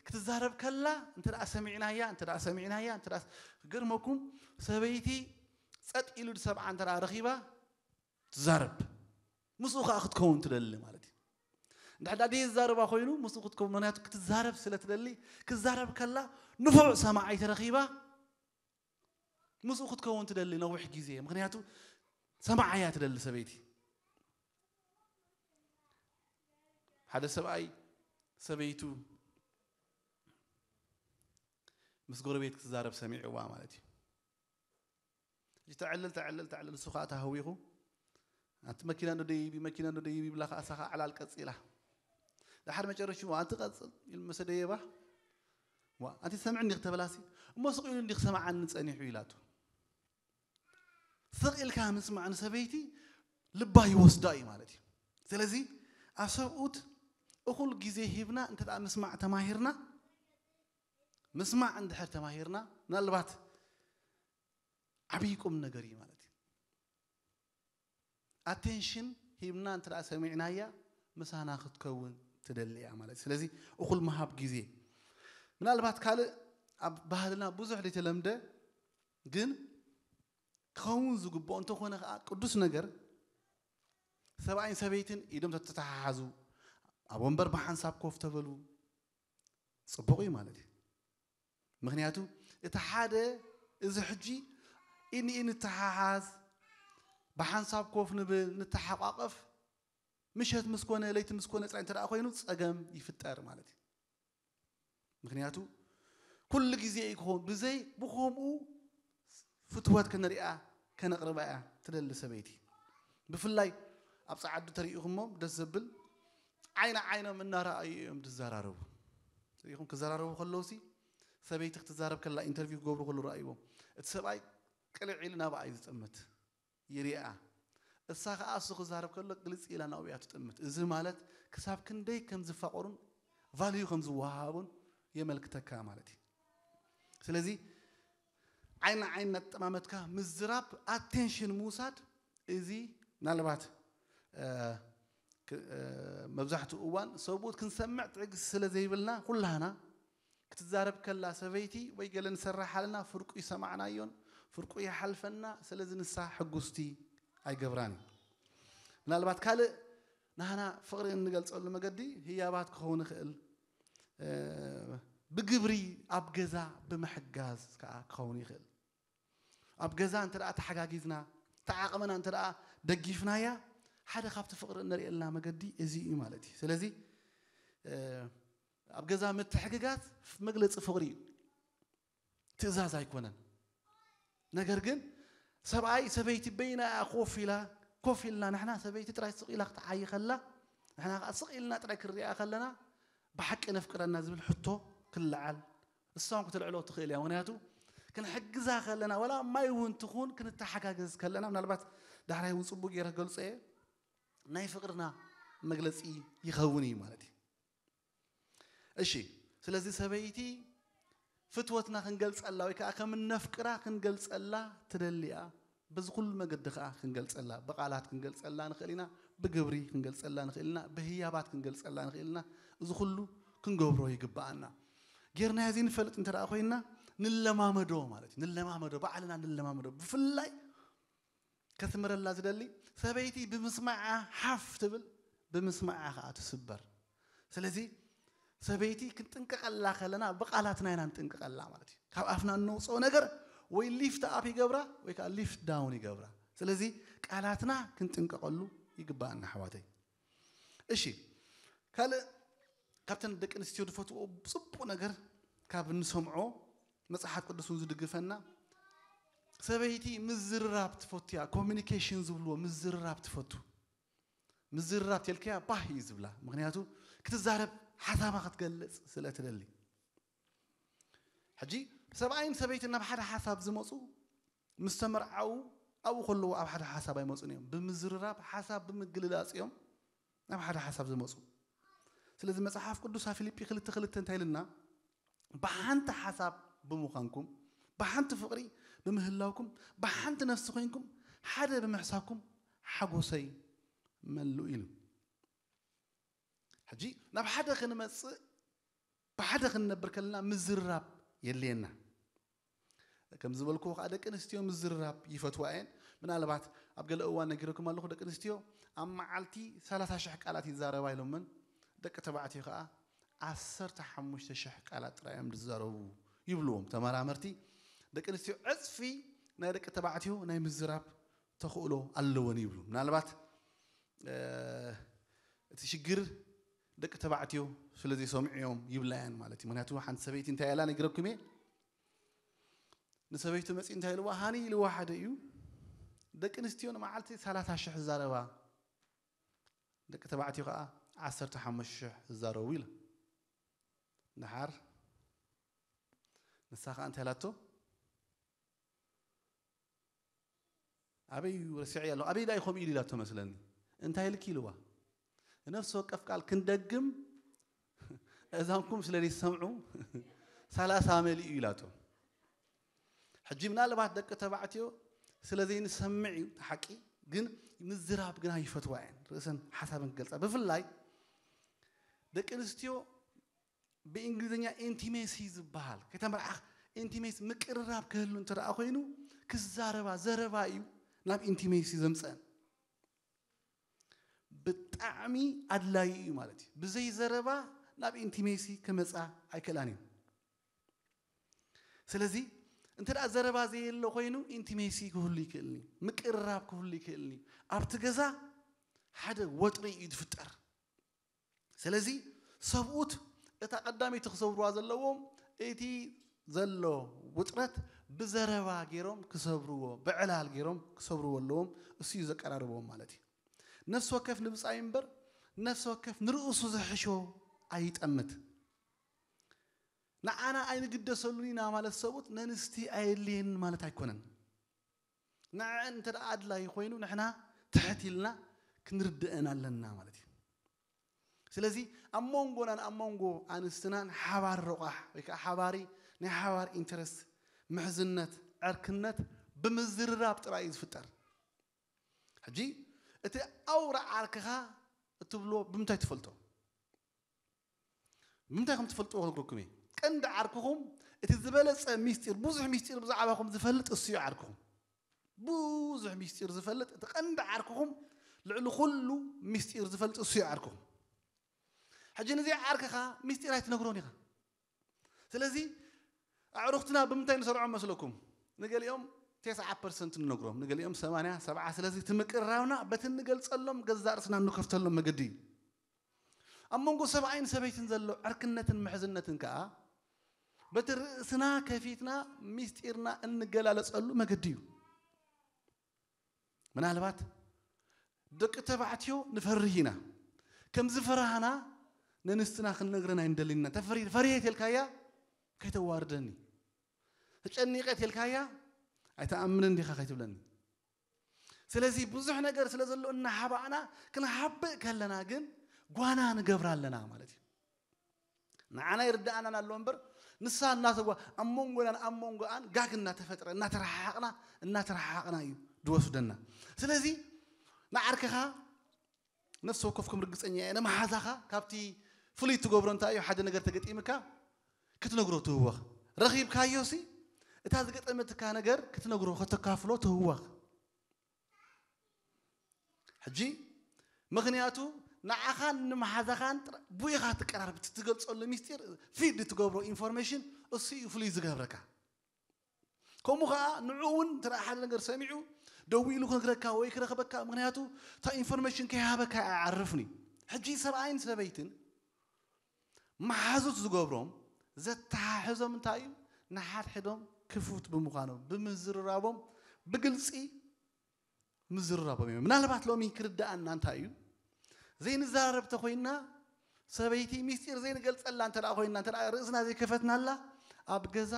ክትዛረብ ከላ እንተ ደኣ ሰሚዕናያ እንተ ደኣ ሰሚዕናያ እንተ ደኣ ክገርመኩም ሰበይቲ ጸጥ ኢሉ ሰብዓ እንተ ደኣ ረኺባ ትዛረብ ምስኡ ከዓ ክትከውን ትደሊ ማለት እዩ። እንድሕር ደኣ ደይዛረባ ኮይኑ ምስኡ ክትከውን ምክንያቱ ክትዛረብ ስለ ትደሊ ክትዛረብ ከላ ንፉዕ ሰማዓይ ተረኺባ ምስኡ ክትከውን ትደሊ ነዊሕ ግዜ ምክንያቱ ሰማዓያ ትደሊ ሰበይቲ። ሓደ ሰብኣይ ሰበይቱ ምስ ጎረቤት ክትዛረብ ሰሚዕዋ ማለት እዩ። ሕጂ ተዕልል ተዕልል ተዕልል እሱ ከዓ ተሃዊኹ ኣንቲ መኪና እንዶ ደይቢ መኪና እንዶ ደይቢ ይብላ ከዓ እሳ ከዓ ዕላል ቀፂላ። ደሓር መጨረሽኡ ኣንቲ ቀፅል ኢሉ መሰ ደየባ ዋ ኣንቲ ሰምዕኒ ክተበላሲ እሞ ስቕ ኢሉ እንዲ ክሰምዓኒ ፀኒሑ ኢላቱ። ስቕ ኢልካ ምስማዕ ንሰበይቲ ልባ ይወስዳ እዩ ማለት እዩ። ስለዚ ኣብ ሰብኡት እኹል ግዜ ሂብና እንተ ደኣ ምስማዕ ተማሂርና ምስማዕ እንድሕር ተማሂርና ምናልባት ዓብዪ ቁም ነገር እዩ ማለት እዩ። ኣቴንሽን ሂብና እንተ ደኣ ሰሚዕናያ ምሳና ክትከውን ትደሊ እያ ማለት እዩ። ስለዚ እኹል ምሃብ ግዜ ምናልባት ካልእ ኣብ ባህልና ብዙሕ ዘይተለምደ ግን ክኸውን ዝግብኦ እንተኾነ ከዓ ቅዱስ ነገር ሰብኣይን ሰበይትን ኢዶም ተተሓሓዙ ኣብ ወንበር ብሓንሳብ ኮፍ ተበሉ ፅቡቕ እዩ ማለት እዩ። ምክንያቱ እቲ ሓደ እዚ ሕጂ ኢኒኢ ንተሓሓዝ ብሓንሳብ ኮፍ ንብል ንተሓቋቐፍ ምሸት ምስ ኮነ ለይቲ ምስ ኮነ ጥራይ እንተ ደኣ ኮይኑ ፀገም ይፍጠር ማለት እዩ። ምክንያቱ ኩሉ ግዜ እዩ ክኸውን ብዘይ ብከምኡ ፍትወት ከነሪኣ ከነቕርባ እያ ትደሊ ሰበይቲ። ብፍላይ ኣብ ጸዓዱ ተሪኢኹሞም ደስ ዘብል ዓይኒ ዓይኖም እናረኣዩ እዮም ዝዘራረቡ። ርኢኹም ክዘራረቡ ከለውሲ ሰበይቲ ክትዛረብ ከላ ኢንተርቪው ክገብሩ ከሉ ረኣይዎም እቲ ሰብኣይ ቅልዕ ኢሉ ናብኣ እዩ ዝጥምት። ይሪኣ እሳ ከዓ እሱ ክዛረብ ከሎ ግልፂ ኢላ ናብኡ እያ ትጥምት። እዚ ማለት ክሳብ ክንደይ ከም ዝፋቀሩን ቫልዩ ከም ዝወሃሃቡን የመልክተካ ማለት እዩ። ስለዚ ዓይን ዓይን እናተጠማመትካ ምዝራብ ኣቴንሽን ምውሳድ እዚ ምናልባት መብዛሕትኡ እዋን ሰብኡት ክንሰምዕ ትዕግስቲ ስለ ዘይብልና ኩላህና ክትዛረብ ከላ ሰበይቲ ወይ ገለ ንሰርሓልና ፍርቁ ይሰማዕናዮን ፍርቁ ይሓልፈና ስለዚ ንሳ ሕጉስቲ ኣይገብራን እዩ። ምናልባት ካልእ ናህና ፍቕሪ እንገልጸሉ መገዲ ህያባት ክኸውን ይኽእል። ብግብሪ ኣብ ገዛ ብምሕጋዝ ከዓ ክኸውን ይኽእል። ኣብ ገዛ እንተ ደኣ ተሓጋጊዝና ተዓቕምና እንተ ደኣ ደጊፍናያ ሓደ ካብቲ ፍቕሪ እነርእየልና መገዲ እዚ እዩ ማለት እዩ። ስለዚ ኣብ ገዛ ምትሕግጋዝ መግለፂ ፍቕሪ እዩ። ትእዛዝ ኣይኮነን። ነገር ግን ሰብኣይ ሰበይቲ በይና እያ ኮፍ ኢላ ኮፍ ኢልና ንሕና ሰበይቲ ጥራይ ስቕ ኢላ ክትዓይ ከላ ንሕና ከዓ ስቕ ኢልና ጥራይ ክንሪኣ ከለና ብሓቂ ነፍቅረና ዝብል ሕቶ ክለዓል እሷም ክትልዕሎ ትኽእል እያ። ምክንያቱ ክንሕግዛ ከለና ወላ ማይ እውን ትኹን ክንተሓጋገዝ ከለና ምናልባት ዳሕራይ እውን ፅቡቅ ገይረ ገልፀ እየ ናይ ፍቅርና መግለፂ ይኸውን እዩ ማለት እዩ። እሺ ስለዚ ሰበይቲ ፍትወትና ክንገልፀላ ወይ ከዓ ከም ነፍቅራ ክንገልፀላ ትደሊ እያ። በዚ ኩሉ መገዲ ከዓ ክንገልፀላ ብቃላት ክንገልፀላ ንኽእል ኢና፣ ብግብሪ ክንገልፀላ ንኽእል ኢና፣ ብህያባት ክንገልፀላ ንኽእል ኢና። እዚ ኩሉ ክንገብሮ ይግብኣና። ጌርናዮ ዘይንፈልጥ እንተ ደኣ ኮይንና ንለማመዶ ማለት እዩ። ንለማመዶ፣ ባዕልና ንለማመዶ። ብፍላይ ከስምረላ ዝደሊ ሰበይቲ ብምስማዓ ሓፍ ትብል ብምስማዓ ከዓ ትስበር። ስለዚ ሰበይቲ ክንጥንቀቐላ ከለና ብቓላትና ኢና ንጥንቀቐላ ማለት እዩ። ካብ ኣፍና እነውፅኦ ነገር ወይ ሊፍት ኣፕ ይገብራ ወይ ከዓ ሊፍት ዳውን ይገብራ። ስለዚ ቃላትና ክንጥንቀቐሉ ይግባኣና ኣሕዋተይ። እሺ፣ ካልእ ካብተን ደቂ ኣንስትዮ ዝፈትዎ ፅቡቕ ነገር ካብ እንሰምዖ መፅሓፍ ቅዱስ እውን ዝድግፈና፣ ሰበይቲ ምዝርራብ ትፈቱ እያ። ኮሚኒኬሽን ዝብልዎ ምዝርራብ ትፈቱ። ምዝርራብ ተልክያ ባህ እዩ ዝብላ፣ ምክንያቱ ክትዛረብ ሓሳባ ክትገልፅ ስለ ትደሊ። ሕጂ ሰብኣይን ሰበይትን ናብ ሓደ ሓሳብ ዝመፁ ምስ ተመርዓዉ ኣብኡ ከለዉ ኣብ ሓደ ሓሳብ ኣይመፁን እዮም። ብምዝርራብ ሓሳብ ብምግልላፅ እዮም ናብ ሓደ ሓሳብ ዝመፁ። ስለዚ መፅሓፍ ቅዱስ ኣብ ፊልጲ ክልተ ክልተ እንታይ ኢልና? ብሓንቲ ሓሳብ ብምዃንኩም፣ ብሓንቲ ፍቕሪ ብምህላውኩም፣ ብሓንቲ ነፍሲ ኮይንኩም፣ ሓደ ብምሕሳብኩም ሓጎሰይ መሉ ኢሉ። ሕጂ ናብ ሓደ ክንመፅእ ብሓደ ክንነብር ከለና ምዝርራብ የድልየና። ከም ዝበልኩ ከዓ ደቂ ኣንስትዮ ምዝርራብ ይፈትዋ እየን። ምናልባት ኣብ ገለ እዋን ነጊረኩም ኣለኹ፣ ደቂ ኣንስትዮ ኣብ መዓልቲ ሰላሳ ሽሕ ቃላት ይዛረባ ኢሎምን፣ ደቂ ተባዕትዮ ከዓ ዓሰርተ ሓሙሽተ ሽሕ ቃላት ጥራይ እዮም ዝዛረቡ ይብልዎም ተመራመርቲ። ደቂ ኣንስትዮ ዕፅፊ ናይ ደቂ ተባዕትዮ ናይ ምዝራብ ተኽእሎ ኣለወን ይብሉ። ምናልባት እቲ ሽግር ደቂ ተባዕትዮ ስለ ዘይሰምዑ እዮም ይብላያን ማለት እዩ። ምክንያቱ ሓንቲ ሰበይቲ እንታይ ኢላ ነጊረኩም እየ፣ ንሰበይቱ መፂ እንታይ ኢልዋ፣ ሃኒ ኢልዋ ሓደ እዩ። ደቂ ኣንስትዮ ንመዓልቲ ሰላሳ ሽሕ ዝዛረባ፣ ደቂ ተባዕትዮ ከዓ ዓሰርተ ሓሙሽተ ሽሕ ዝዛረቡ ኢላ። ንሓር ንሳ ከዓ እንታይ ኢላቶ? ኣበይ ረሲዐ ኣሎ ኣበይ ዳይ ከምኡ ኢሉ ኢላቶ መስለኒ። እንታይ ኢልኪ ኢልዋ፣ ነፍሲ ወቀፍ ቃል ክንደግም እዛንኩም ስለ ዘይሰምዑ ሰላሳ መሊኡ ኢላቶ። ሕጂ ምናልባት ደቂ ተባዕትዮ ስለ ዘይንሰምዕ እዩ እቲ ሓቂ፣ ግን ምዝራብ ግና ይፈትዋ እየን ርእሰን ሓሳብን ክገልፃ። ብፍላይ ደቂ ኣንስትዮ ብእንግሊዝኛ ኢንቲሜሲ ዝበሃል ከተመርዓ ኢንቲሜሲ ምቅርራብ ክህሉ እንተ ደኣ ኮይኑ ክዛረባ ዘረባ እዩ ናብ ኢንቲሜሲ ዘምፀን። ብጣዕሚ ኣድላዪ እዩ ማለት እዩ። ብዘይ ዘረባ ናብ ኢንቲሜሲ ክመፃ ኣይክእላን እዩ። ስለዚ እንተ ደኣ ዘረባ ዘየለ ኮይኑ ኢንቲሜሲ ክህሉ ይክእልኒ፣ ምቅርራብ ክህሉ ይክእልኒ። ኣብቲ ገዛ ሓደ ወጥሪ እዩ ዝፍጠር። ስለዚ ሰብኡት እታ ቀዳመይቲ ክሰብርዋ ዘለዎም እቲ ዘሎ ውጥረት ብዘረባ ገይሮም ክሰብርዎ፣ ብዕላል ገይሮም ክሰብርዎ ኣለዎም። እሱ እዩ ዘቀራርቦም ማለት እዩ። ነፍሲ ወከፍ ንብጻይ እምበር ነፍሲ ወከፍ ንርእሱ ዝሕሾ ኣይጠምት። ንዓና ኣይንግደሰሉን ኢና ማለት ሰብኡት ነንስቲ ኣየድልየን ማለት ኣይኮነን። ንዐን እንተ ደኣ ኣድላይ ኮይኑ ንሕና ትሕት ኢልና ክንርድአን ኣለና ማለት እዩ። ስለዚ ኣብ መንጎናን ኣብ መንጎ ኣንስትናን ሓባር ረቋሕ ወይ ከዓ ሓባሪ ናይ ሓባር ኢንተረስት ምሕዝነት ዕርክነት ብምዝርራብ ጥራይ እዩ ዝፍጠር። ሕጂ እቲ ኣውራ ዓርክኻ እትብሎ ብምንታይ ትፈልጦ? ብምንታይ ከም ትፈልጥዎ ክነግረኩም እየ። ቀንዲ ዓርክኹም እቲ ዝበለፀ ሚስጢር ብዙሕ ሚስጢር ብዛዕባኹም ዝፈልጥ እሱ እዩ ዓርክኹም። ብዙሕ ሚስጢር ዝፈልጥ እቲ ቀንዲ ዓርክኹም ልዕሊ ኩሉ ሚስጢር ዝፈልጥ እሱ እዩ ዓርክኹም። ሕጂ ንዚ ዓርክኻ ሚስጢር ኣይትነግሮን ኢኻ። ስለዚ ኣዕሩኽትና ብምንታይ ንሰርዖም መስለኩም? ንገሊኦም ተስዓ ፐርሰንት ንነግሮም፣ ንገሊኦም ሰማንያ ሰብዓ። ስለዚ እቲ ምቅርራብና በቲ እንገልጸሎም ገዛእ ርእስና እንከፍተሎም መገዲ እዩ። ኣብ መንጎ ሰብኣይን ሰበይትን ዘሎ ዕርክነትን ምሕዝነትን ከኣ በቲ ርእስና ከፊትና ሚስጢርና እንገላለጸሉ መገዲ እዩ። ምናልባት ደቂ ተባዕትዮ ንፈርህ ኢና። ከም ዝፈራህና ነንስትና ክንነግረን ኣይንደልን ኢና። ተፈሪ-፣ ፈሪሄ ተልካያ ከይተዋርደኒ፣ ተጨኒቐ ተልካያ ኣይተኣምንን ዲኻ ከይትብለኒ። ስለዚ ብዙሕ ነገር ስለ ዘሎ እናሓባእና ክንሓብእ ከለና ግን ጓና ንገብራ ኣለና ማለት እዩ። ንዓና ይርድኣናን ኣሎ እምበር ንሳ እናተጓ-፣ ኣብ መንጎናን ኣብ መንጎኣን ጋግ እናተፈጥረ እናተረሓሓቕና እናተረሓሓቕና እዩ ዝወስደና። ስለዚ ንዓርክኻ ነፍሲ ወከፍኩም ርግፀኛ እየ፣ ንመሓዛኻ ካብቲ ፍሉይ ትገብሮ እንታይ እዩ? ሓደ ነገር ተገጢምካ ክትነግሮ ትህወኽ። ረኺብካዮ ሲ እታ ዝገጠመትካ ነገር ክትነግሮ ከተካፍሎ ትህወኽ። ሕጂ ምኽንያቱ ንዓኻን ንመሓዛኻን ብኡ ኢኻ ትቀራረብ። እቲ ትገልጸሉ ሚስጢር፣ ፊድ ትገብሮ ኢንፎርሜሽን፣ እሱ እዩ ፍሉይ ዝገብረካ። ከምኡ ኸዓ ንዑ እውን እንተ ሓደ ነገር ሰሚዑ ደዊሉ ክነግረካ ወይ ክረኽበካ፣ ምክንያቱ እታ ኢንፎርሜሽን ከይሃበካ ኣይዓርፍን እዩ። ሕጂ ሰብኣይን ሰበይትን መሓዙት ዝገብሮም ዘተሓሕዞም እንታይ እዩ? ንሓድሕዶም ክፉት ብምዃኖም፣ ብምዝርራቦም፣ ብግልፂ ምዝርራቦም እዮም። ምናልባት ሎሚ ክርዳኣና እንታይ እዩ? ዘይንዘራረብ ተኾይንና፣ ሰበይቲ ሚስጢር ዘይንገልጸላ እንተ ደኣ ኮይንና፣ እንተ ደኣ ርእስና ዘይከፈትናላ፣ ኣብ ገዛ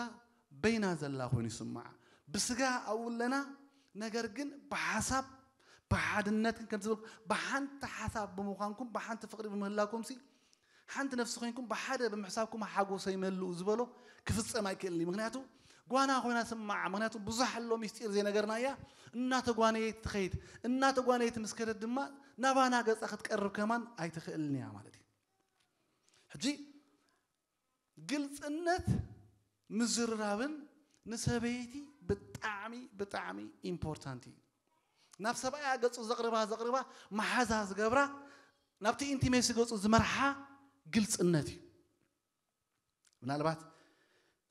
በይና ዘላ ኮይኑ ይስምዓ። ብስጋ ኣብኡ ኣለና፣ ነገር ግን ብሓሳብ፣ ብሓድነት ግን ከምቲ ዝበልኩ፣ ብሓንቲ ሓሳብ ብምዃንኩም፣ ብሓንቲ ፍቕሪ ብምህላኩም ሲ ሓንቲ ነፍሲ ኮይንኩም ብሓደ ብምሕሳብኩም ሓጎሰይ መልኡ ዝበሎ ክፍጸም ኣይክእልን እዩ። ምክንያቱ ጓና ኮይና ስማዓ። ምክንያቱ ብዙሕ ኣሎ ሚስጢር ዘይነገርናያ። እናተጓነየት ትኸይድ። እናተጓነየት ምስ ከደት ድማ ናባና ገጻ ክትቀርብ ከማን ኣይትኽእልን እያ ማለት እዩ። ሕጂ ግልጽነት ምዝርራብን ንሰበይቲ ብጣዕሚ ብጣዕሚ ኢምፖርታንት እዩ። ናብ ሰብኣያ ገጹ ዘቕርባ ዘቕርባ መሓዛ ዝገብራ ናብቲ ኢንቲሜሲ ገጹ ዝመርሓ ግልጽነት እዩ። ምናልባት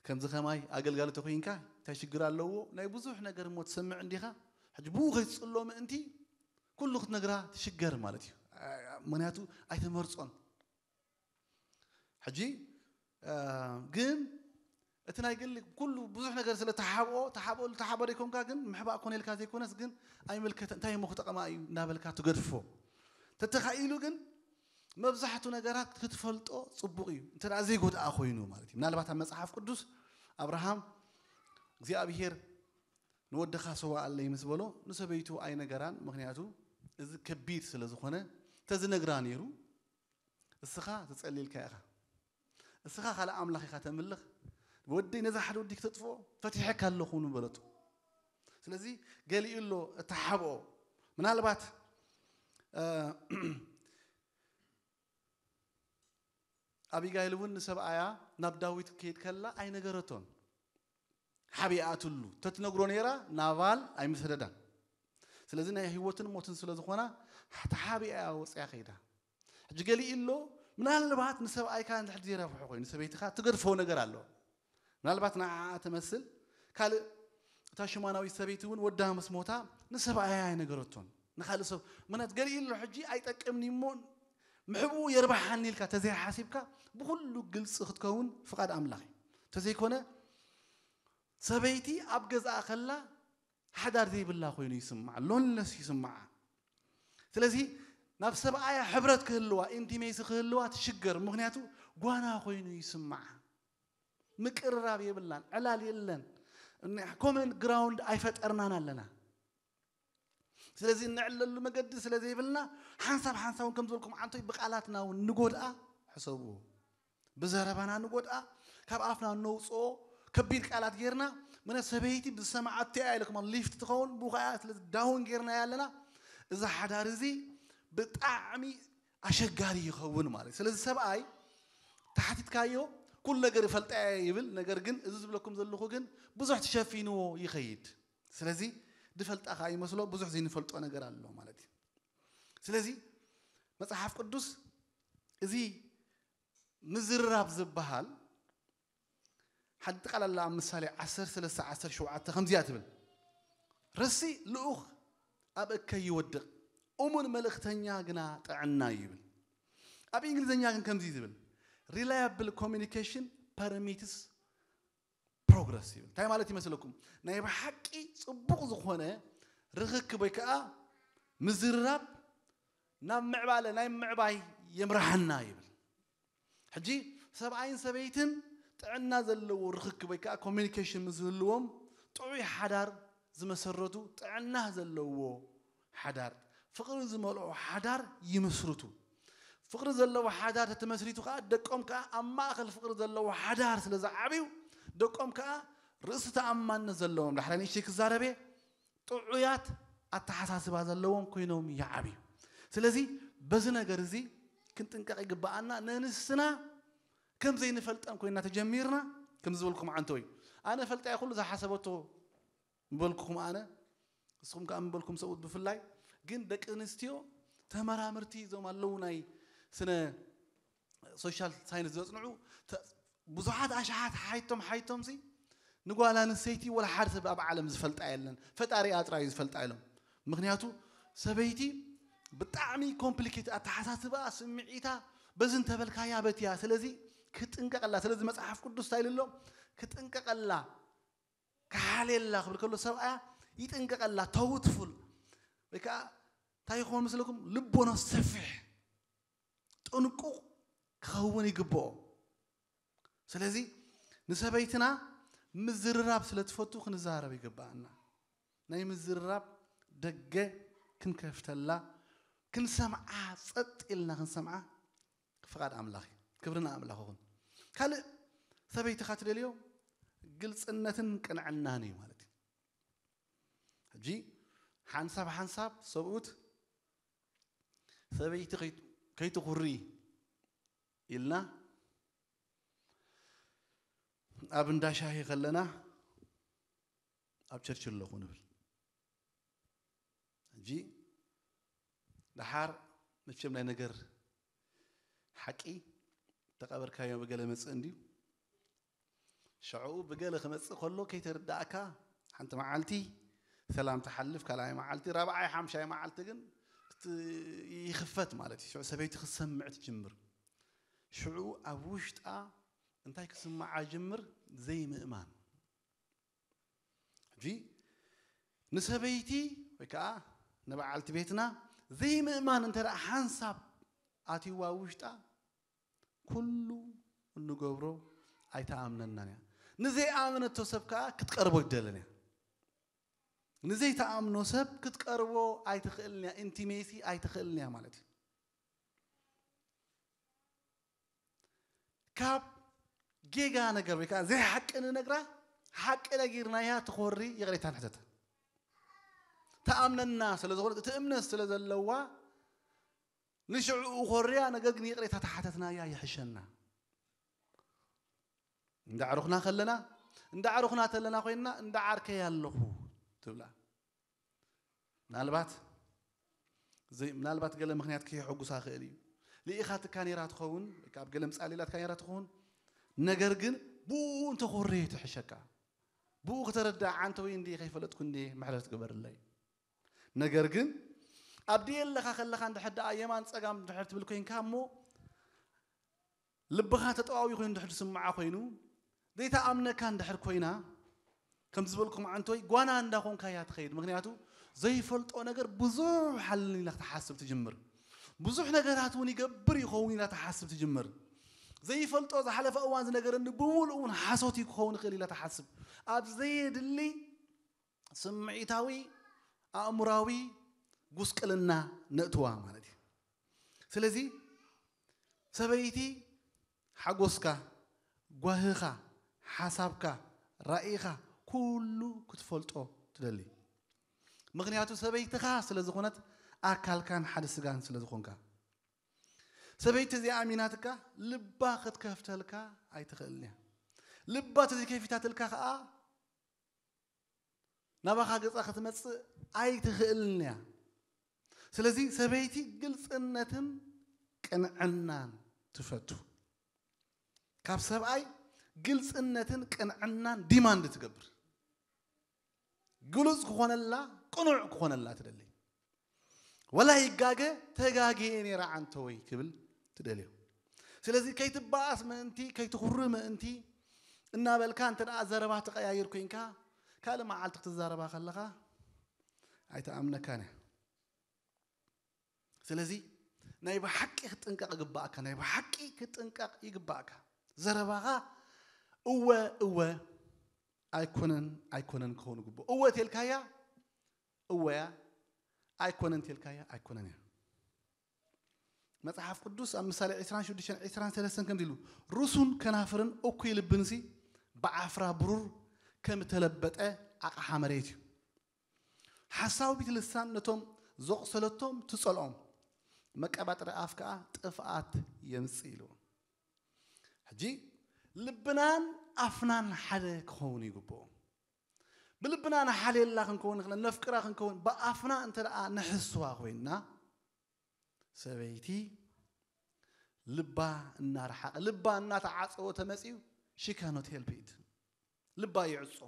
ከምዚ ከማይ ኣገልጋሊ ተኮይንካ እንታይ ሽግር ኣለዎ? ናይ ብዙሕ ነገር እሞ ትሰምዕ እንዲኻ። ሕጂ ብኡ ከይትጽሎ ምእንቲ ኩሉ ክትነግራ ትሽገር ማለት እዩ። ምክንያቱ ኣይተመርጾን። ሕጂ እ፣ ግን እቲ ናይ ግሊ ኩሉ ብዙሕ ነገር ስለ ተሓብኦ፣ ተሓብኦ ተሓብኦ ደይኮንካ ግን ምሕባእ ኮነ ኢልካ ዘይኮነስ ግን ኣይምልከተ እንታይ እሞ ክጠቕማ እዩ እንዳበልካ ትገድፎ። ተተኻኢሉ ግን መብዛሕቱ ነገራት ክትፈልጦ ጽቡቕ እዩ፣ እንተ ደኣ ዘይጎድኣ ኮይኑ ማለት እዩ። ምናልባት ኣብ መጽሓፍ ቅዱስ ኣብርሃም እግዚኣብሄር ንወድኻ ሰዋኣለይ ምስ በሎ ንሰበይቱ ኣይነገራን፣ ምኽንያቱ እዚ ከቢድ ስለ ዝኾነ ተዝነግራ ነይሩ። እስኻ ተጸሊልካ ኢኻ፣ እስኻ ካልእ ኣምላኽ ኢኻ ተምልኽ፣ ወደይ ነዛ ሓደ ወዲ ክተጥፍኦ ፈቲሐካ ኣለኹ ንበለቶ። ስለዚ ገሊኡ ኣሎ እተሓብኦ። ምናልባት እ፣ ኣቢጋይል እውን ንሰብኣያ ናብ ዳዊት ክከይድ ከላ ኣይነገረቶን። ሓቢኣትሉ ተትነግሮ ነይራ ናባል ኣይምሰደዳን። ስለዚ ናይ ህይወትን ሞትን ስለ ዝኾና ተሓቢኣ እያ ወፅያ ከይዳ። ሕጂ ገሊኡ ኣሎ ምናልባት ንሰብኣይካ እንድሕር ዘይረብሖ ኮይኑ ሰበይትኻ ትገድፎ ነገር ኣሎ። ምናልባት ንዓኣ ትመስል ካልእ እታ ሽማናዊት ሰበይቲ እውን ወዳ ምስ ሞታ ንሰብኣያ ኣይነገረቶን ንኻልእ ሰብ ምክንያት ገሊኡ ኣሎ ሕጂ ኣይጠቅምኒ እሞ ምሕብኡ የርባሓኒ ኢልካ ተዘይሓሲብካ ብኩሉ ግልፂ ክትከውን ፍቓድ ኣምላኽ እዩ። እንተዘይኮነ ሰበይቲ ኣብ ገዛኣ ከላ ሓዳር ዘይብላ ኮይኑ ይስምዓ፣ ሎንለስ ይስምዓ። ስለዚ ናብ ሰብኣያ ሕብረት ክህልዋ ኢንቲሜሲ ክህልዋ ትሽገር፣ ምክንያቱ ጓና ኮይኑ ይስምዓ። ምቅርራብ የብላን፣ ዕላል የለን፣ ኮመን ግራውንድ ኣይፈጠርናን ኣለና። ስለዚ እንዕለሉ መገዲ ስለ ዘይብልና ሓንሳብ ሓንሳብ እውን ከም ዝበልኩም ዓንቶይ ብቃላትና እውን ንጎድኣ ሕሰብዎ። ብዘረባና ንጎድኣ፣ ካብ ኣፍና እነውፅኦ ከቢድ ቃላት ጌርና ምነ ሰበይቲ ብዝሰማዓቶ እያ ኢለ ከማን ሊፍት ትኸውን ብኡ ከዓ ስለ ዳውን ጌርና ኣለና። እዚ ሓዳር እዚ ብጣዕሚ ኣሸጋሪ ይኸውን ማለት እዩ። ስለዚ ሰብኣይ ተሓቲትካዮ ኩሉ ነገር ይፈልጣ እየ ይብል፣ ነገር ግን እዚ ዝብለኩም ዘለኹ ግን ብዙሕ ተሸፊንዎ ይኸይድ። ስለዚ ድፈልጣ ከዓ ይመስሎ ብዙሕ ዘይንፈልጦ ነገር ኣሎ ማለት እዩ። ስለዚ መጽሓፍ ቅዱስ እዚ ምዝርራብ ዝበሃል ሓንቲ ቃል ኣላ ኣብ ምሳሌ ዓሰርተ ሰለስተ ዓሰርተ ሸውዓተ ከምዚኣ ትብል፣ ረሲእ ልኡኽ ኣብ እከይ ይወድቕ፣ እሙን መልእኽተኛ ግና ጥዕና እዩ ይብል። ኣብ እንግሊዝኛ ግን ከምዚ እዩ ዝብል፣ reliable communication permits progress ይብል። እንታይ ማለት ይመስለኩም? ናይ ብሓቂ ጽቡቕ ዝኾነ ርኽክብ ወይ ከዓ ምዝርራብ ናብ ምዕባለ ናይ ምዕባይ የምርሓና ይብል። ሕጂ ሰብኣይን ሰበይትን ጥዕና ዘለዎ ርኽክብ ወይ ከዓ ኮሚኒኬሽን ምስ ዝህልዎም ጥዑይ ሓዳር ዝመሰረቱ ጥዕና ዘለዎ ሓዳር ፍቕሪ ዝመልኦ ሓዳር ይምስርቱ። ፍቕሪ ዘለዎ ሓዳር ተተመስሪቱ ከዓ ደቆም ከዓ ኣብ ማእኸል ፍቕሪ ዘለዎ ሓዳር ስለ ዝዓብዩ ደቆም ከዓ ርእሲ ተኣማንነት ዘለዎም ዳሕራይ ንእሽተይ ክዛረብ እየ ጥዑያት ኣተሓሳስባ ዘለዎም ኮይኖም ይዓብዩ። ስለዚ በዚ ነገር እዚ ክንጥንቀቕ ይግብኣና። ነንስትና ከም ዘይንፈልጠን ኮይና ተጀሚርና ከም ዝበልኩም ዓንቶ እዩ። ኣነ ፈልጣ እየ ኩሉ ዝሓሰበቶ ምበልኩኹም ኣነ ንስኹም ከዓ ምበልኩም ሰብኡት ብፍላይ ግን ደቂ ኣንስትዮ እቲ ተመራምርቲ እዞም ኣለዉ ናይ ስነ ሶሻል ሳይንስ ዘጽንዑ፣ ብዙሓት ኣሽሓት ሓይቶም ሓይቶም ሲ ንጓል ኣንስተይቲ ወላ ሓደ ሰብ ኣብ ዓለም ዝፈልጣ የለን፣ ፈጣሪኣ ጥራይ ዝፈልጣ ኢሎም። ምክንያቱ ሰበይቲ ብጣዕሚ ኮምፕሊኬት ኣተሓሳስባ፣ ስምዒታ፣ በዚ እንተበልካያ በትያ። ስለዚ ክጥንቀቀላ። ስለዚ መጽሓፍ ቅዱስ እንታይ ኢሉ ኣሎ? ክጥንቀቀላ፣ ክሓልየላ ክብል ከሎ ሰብኣያ ይጥንቀቀላ። ተውትፉል ወይ ከዓ እንታይ ይኸውን ምስለኩም? ልቦኖ ሰፊሕ፣ ጥንቁቕ ክኸውን ይግብኦ። ስለዚ ንሰበይትና ምዝርራብ ስለ ትፈቱ ክንዛረብ ይግብኣና። ናይ ምዝርራብ ደገ ክንከፍተላ፣ ክንሰምዓ፣ ጸጥ ኢልና ክንሰምዓ ፍቓድ ኣምላኽ እዩ። ክብሪ ንኣምላኽ ይኹን። ካልእ ሰበይትኻ ትደልዮ ግልጽነትን ቅንዕናን እዩ ማለት እዩ። ሕጂ ሓንሳብ ሓንሳብ ሰብኡት ሰበይቲ ከይት- ከይትኹሪ ኢልና ኣብ እንዳ ሻሂ ከለና ኣብ ቸርች ኣለኹ ንብል። ሕጂ ደሓር መቸም ናይ ነገር ሓቂ ተቐበርካዮ ብገለ መጽእ እንድዩ። ሽዕኡ ብገለ ክመጽእ ከሎ ከይተረዳእካ ሓንቲ መዓልቲ ሰላም ትሓልፍ፣ ካልኣይ መዓልቲ፣ ራብዓይ፣ ሓምሻይ መዓልቲ ግን ክት- ይኽፈት ማለት እዩ። ሽዑ ሰበይቲ ክትሰምዕ ትጅምር። ሽዑ ኣብ ውሽጣ እንታይ ክስምዓ ይጅምር? ዘይምእማን። ሕጂ ንሰበይቲ ወይ ከዓ ንበዓልቲ ቤትና ዘይምእማን እንተ ደኣ ሓንሳብ ኣትይዋ ውሽጣ፣ ኩሉ እንገብሮ ኣይተኣምነናን እያ። ንዘይኣመነቶ ሰብ ከዓ ክትቀርቦ ይደለን እያ። ንዘይተኣምኖ ሰብ ክትቀርቦ ኣይትኽእልን እያ። ኢንቲሜሲ ኣይትኽእልን እያ ማለት እዩ። ካብ ጌጋ ነገር ወይ ከዓ ዘይሓቂ ንነግራ፣ ሓቂ ነጊርናያ ትኾሪ፣ ይቕሬታ ንሕተታ። ተኣምነና ስለ ዝኾነት፣ እቲ እምነት ስለ ዘለዋ ንሽዕኡ ኮርያ፣ ነገር ግን ይቕሬታ ተሓተትናያ ይሕሸና። እንዳዕሩኽና ከለና፣ እንዳዕሩኽና ተለና ኮይንና፣ እንዳዓርከይ ኣለኹ ትብላ። ምናልባት ዘይ- ምናልባት ገለ ምክንያት ከየሐጉሳ ክእል እዩ። ልኢኻትካ ነይራ ትኸውን፣ ካብ ገለ ምጻእ ሌላትካ ነይራ ትኸውን። ነገር ግን ብኡ እንተኾረየ ትሕሸካ። ብኡ ክተረድኣ፣ ዓንተወይ እንዲ ከይፈለጥኩ እንዲ ምሕረት ግበርለይ። ነገር ግን ኣብ ድየ ኣለኻ ከለኻ እንድሕር ደኣ የማን ጸጋም እንድሕር ትብል ኮይንካ እሞ፣ ልብኻ ተጠዋዊ ኮይኑ እንድሕር ዝስምዓ ኮይኑ፣ ዘይተኣምነካ እንድሕር ኮይና፣ ከም ዝበልኩም ዓንተወይ ጓና እንዳኾንካ እያ ትኸይድ። ምክንያቱ ዘይፈልጦ ነገር ብዙሕ ኣለኒ ኢላ ክትሓስብ ትጅምር። ብዙሕ ነገራት እውን ይገብር ይኸውን ኢላ ትሓስብ ትጅምር። ዘይፈልጦ ዝሓለፈ እዋን ዝነገረኒ ብምሉእ እውን ሓሶት እዩ ክኸውን ይኽእል ኢላ ትሓስብ። ኣብ ዘየድሊ ስምዒታዊ ኣእምራዊ ጉስቅልና ነእትዋ ማለት እዩ። ስለዚ ሰበይቲ ሓጎስካ፣ ጓህኻ፣ ሓሳብካ፣ ራኢኻ ኩሉ ክትፈልጦ ትደሊ። ምክንያቱ ሰበይትኻ ስለ ዝኾነት ኣካልካን ሓደ ስጋን ስለ ዝኾንካ። ሰበይቲ እዚኣ ኣሚናትካ ልባ ክትከፍተልካ ኣይትኽእልን እያ። ልባ ተዘይከፊታትልካ ከዓ ናባኻ ገጻ ክትመጽእ ኣይትኽእልን እያ። ስለዚ ሰበይቲ ግልጽነትን ቅንዕናን ትፈቱ። ካብ ሰብኣይ ግልጽነትን ቅንዕናን ዲማንድ ትገብር። ግሉጽ ክኾነላ፣ ቅኑዕ ክኾነላ ትደሊ። ወላ ይጋገ፣ ተጋግየ ነይረ ዓንተወይ ክብል ትደልዮ። ስለዚ ከይትበኣስ ምእንቲ፣ ከይትኹሪ ምእንቲ እናበልካ እንተ ደኣ ዘረባ ትቀያይር ኮይንካ፣ ካልእ መዓልቲ ክትዛረባ ከለኻ ኣይትኣምነካን እያ። ስለዚ ናይ ብሓቂ ክትጥንቀቕ ይግባእካ፣ ናይ ብሓቂ ክትጥንቀቕ ይግባእካ። ዘረባኻ እወ እወ ኣይኮነን ኣይኮነን ክኸውን ይግብኦ። እወ ተልካያ እወ እያ፣ ኣይኮነን ተልካያ ኣይኮነን እያ። መጽሓፍ ቅዱስ ኣብ ምሳሌ ዕስራን ሽዱሽተን ዕስራን ሰለስተን ከምዚ ኢሉ፣ ርሱን ከናፍርን እኩይ ልብንሲ ብዓፍራ ብሩር ከም እተለበጠ ኣቕሓ መሬት እዩ። ሓሳዊት ልሳን ነቶም ዘቑሰለቶም ትጸልኦም፣ መቀባጥሪ ኣፍ ከኣ ጥፍኣት የምጽእ ኢሉ። ሕጂ ልብናን ኣፍናን ሓደ ክኸውን ይግብኦ። ብልብና ንሓልየላ ክንከውን ንኽእል፣ ነፍቅራ ክንከውን፣ ብኣፍና እንተ ደኣ ንሕስዋ ኮይንና፣ ሰበይቲ ልባ እናረሓቐ፣ ልባ እናተዓጸወ ተመጺኡ፣ she cannot help it። ልባ ይዕጾ።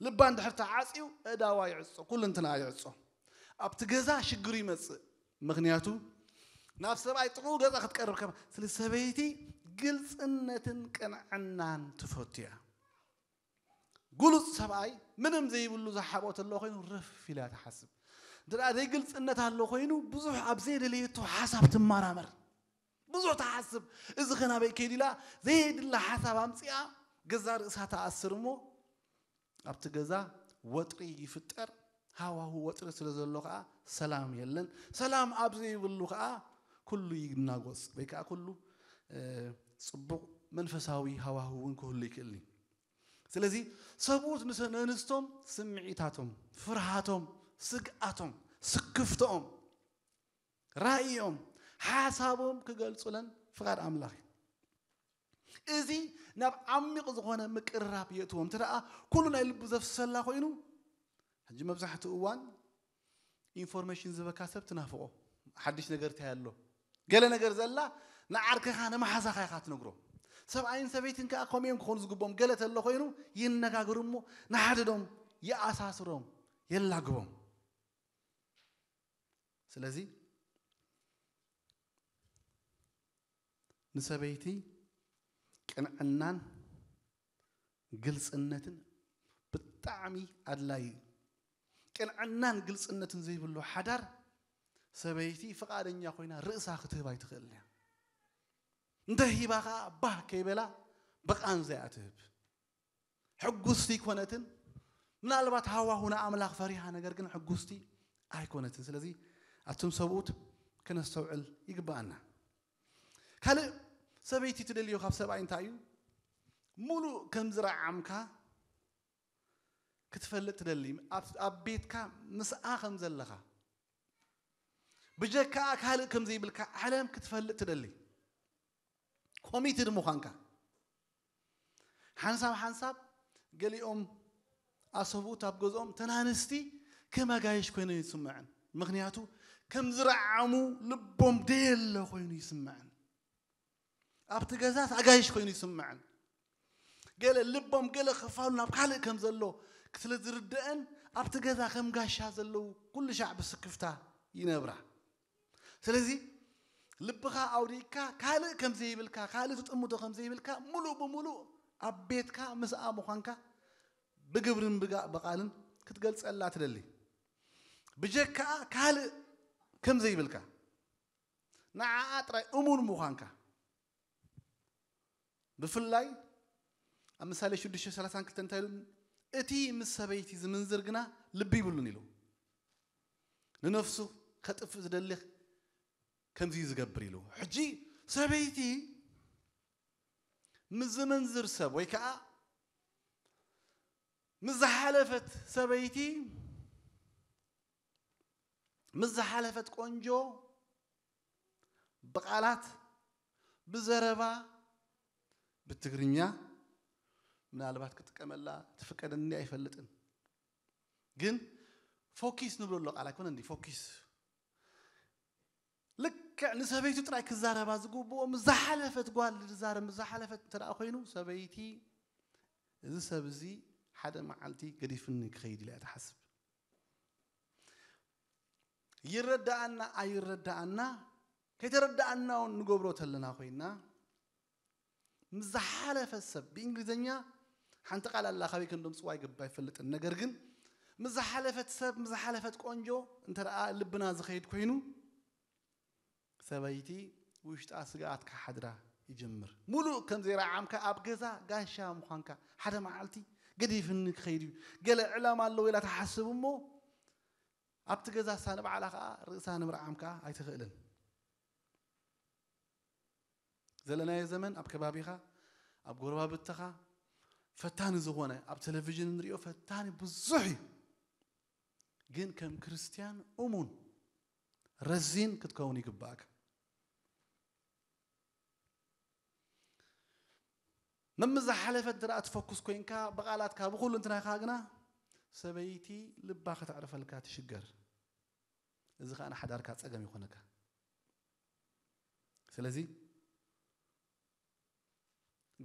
ልባ እንድሕር ተዓጽዩ፣ እዳዋ ይዕጾ፣ ኩሉ እንትና ይዕጾ። ኣብቲ ገዛ ሽግሩ ይመጽእ። ምኽንያቱ ናብ ሰብኣይ ጥቕኡ ገጻ ክትቀርብ ከማ። ስለ ሰበይቲ ግልጽነትን ቅንዕናን ትፈቱ እያ። ግሉጽ ሰብኣይ ምንም ዘይብሉ ዝሓብኦ ተሎ ኮይኑ ርፍ ኢላ ትሓስብ። እንተ ደኣ ዘይግልጽነት ኣሎ ኮይኑ ብዙሕ ኣብ ዘይደለየቶ ሓሳብ ትመራመር። ብዙሕ ትሓስብ። እዚ ከ ናበይ ከይድ ኢላ ዘየድላ ሓሳብ ኣምጺኣ ገዛ ርእሳ ትኣስር እሞ ኣብቲ ገዛ ወጥሪ ይፍጠር። ሃዋሁ ወጥሪ ስለ ዘሎ ከኣ ሰላም የለን። ሰላም ኣብ ዘይብሉ ከኣ ኩሉ ይናጎጽ ወይ ከኣ ኩሉ እ፣ ጽቡቕ መንፈሳዊ ሃዋሁ እውን ክህሉ ይክእል እዩ። ስለዚ ሰብኡት ምስ ነንስቶም ስምዒታቶም፣ ፍርሃቶም፣ ስግኣቶም፣ ስክፍተኦም፣ ራእዮም፣ ሓሳቦም ክገልጹለን ፍቓድ ኣምላኽ እዩ። እዚ ናብ ዓሚቕ ዝኾነ ምቅርራብ የእትዎም። እንተ ደኣ ኩሉ ናይ ልቡ ዘፍሰላ ኮይኑ፣ ሕጂ መብዛሕትኡ እዋን ኢንፎርሜሽን ዝበካ ሰብ ትናፍቖ። ሓድሽ ነገር እንታይ ኣሎ? ገለ ነገር ዘላ ንዓርክኻ ንመሓዛኻ ኢኻ ትነግሮ። ሰብኣይን ሰበይትን ከኣ ከምኡ እዮም ክኾኑ ዝግብኦም። ገለ ተሎ ኮይኑ ይነጋገሩ እሞ ንሓድዶም፣ ይኣሳስሮም፣ የላግቦም። ስለዚ ንሰበይቲ ቅንዕናን ግልጽነትን ብጣዕሚ ኣድላዪ እዩ። ቅንዕናን ግልጽነትን ዘይብሉ ሓዳር ሰበይቲ ፍቓደኛ ኮይና ርእሳ ክትህብ ኣይትኽእልን እያ። እንተ ሂባ ኸዓ ባህ ከይበላ ብቓንዛ እያ ትህብ። ሕጉስቲ ኣይኮነትን። ምናልባት ሃዋሁ ንኣምላኽ ፈሪሃ፣ ነገር ግን ሕጉስቲ ኣይኮነትን። ስለዚ ኣቱም ሰብኡት ከነስተውዕል ይግብኣና። ካልእ ሰበይቲ ትደልዮ ካብ ሰብኣይ እንታይ እዩ? ሙሉእ ከም ዝረዓምካ ክትፈልጥ ትደሊ። ኣብ ኣብ ቤትካ ምስኣ ከም ዘለኻ፣ ብጀካኣ ካልእ ከም ዘይብልካ ዓለም ክትፈልጥ ትደሊ። ኮሚትድ ምዃንካ። ሓንሳብ ሓንሳብ ገሊኦም ኣሰብኡት ኣብ ገዝኦም ተናንስቲ ከም ኣጋይሽ ኮይኖም ይስምዐን። ምኽንያቱ ከም ዝረዓሙ ልቦም ደየለ ኮይኑ ይስምዐን። ኣብቲ ገዛስ ኣጋይሽ ኮይኑ ይስምዐን። ገለ ልቦም ገለ ክፋሉ ናብ ካልእ ከም ዘሎ ስለ ዝርደአን ኣብቲ ገዛ ከም ጋሻ ዘለዉ ኩሉ ሻዕ ብስክፍታ ይነብራ። ስለዚ ልብኻ ኣውዲእካ ካልእ ከም ዘይብልካ፣ ካልእ ትጥምቶ ከም ዘይብልካ፣ ሙሉእ ብሙሉእ ኣብ ቤትካ ምስኣ ምዃንካ ብግብርን ብጋ-፣ ብቓልን ክትገልጸላ ትደሊ። ብጀካኣ ካልእ ከም ዘይብልካ፣ ንዓኣ ጥራይ እሙን ምዃንካ። ብፍላይ ኣብ ምሳሌ ሽዱሽተ ሰላሳን ክልተን እንታይ ኢሉ? "እቲ ምስ ሰበይቲ ዝምንዝር ግና ልቢ ይብሉን" ኢሉ። ንነፍሱ ከጥፍእ ዝደሊ ከምዚ እዩ ዝገብር ኢሉ። ሕጂ ሰበይቲ ምስ ዝምንዝር ሰብ ወይ ከዓ ምስ ዝሓለፈት ሰበይቲ፣ ምስ ዝሓለፈት ቆንጆ ብቓላት፣ ብዘረባ፣ ብትግርኛ ምናልባት ክጥቀመላ ትፍቀደኒ ኣይፈልጥን። ግን ፎኪስ ንብሎ ኣሎ ቃል ኣይኮነ እንዲ ፎኪስ። ልክዕ ንሰበይቱ ጥራይ ክዛረባ ዝግብኦ፣ ምስ ዝሓለፈት ጓል ዝዛረብ፣ ምስ ዝሓለፈት እንተ ደኣ ኮይኑ፣ ሰበይቲ፣ "እዚ ሰብ እዚ ሓደ መዓልቲ ገዲፍኒ ክኸይድ" ኢላ እያ ትሓስብ። ይረዳኣና ኣይረዳኣና፣ ከይተረዳኣና እውን ንገብሮ ተለና ኮይና፣ ምስ ዝሓለፈ ሰብ፣ ብእንግሊዝኛ ሓንቲ ቃል ኣላ፣ ካበይ ከም ደምፅዋ ይገባ ኣይፈልጥን። ነገር ግን ምስ ዝሓለፈት ሰብ፣ ምስ ዝሓለፈት ቆንጆ እንተ ደኣ ልብና ዝኸይድ ኮይኑ፣ ሰበይቲ ውሽጣ ስግኣት ክሓድራ ይጅምር። ሙሉእ ከም ዘይረዓምካ፣ ኣብ ገዛ ጋሻ ምዃንካ፣ ሓደ መዓልቲ ገዲፍኒ ክኸይድ እዩ፣ ገለ ዕላማ ኣለዎ ኢላ ትሓስብ እሞ፣ ኣብቲ ገዛ እሳ ንባዕላ ኸዓ ርእሳ ንምርዓም ከኣ ኣይትኽእልን። ዘለናዮ ዘመን ኣብ ከባቢኻ፣ ኣብ ጎረባብትኻ ፈታኒ ዝኾነ፣ ኣብ ቴሌቪዥን እንሪኦ ፈታኒ ብዙሕ እዩ። ግን ከም ክርስትያን እሙን ረዚን ክትከውን ይግባእካ። መምዝ ዝሓለፈ እንተ ደኣ ትፈኩስ ኮይንካ፣ ብቓላትካ፣ ብኹሉ እንትናኻ ግና፣ ሰበይቲ ልባ ከተዕርፈልካ ትሽገር። እዚ ኸኣ ንሓዳርካ ጸገም ይኾነካ። ስለዚ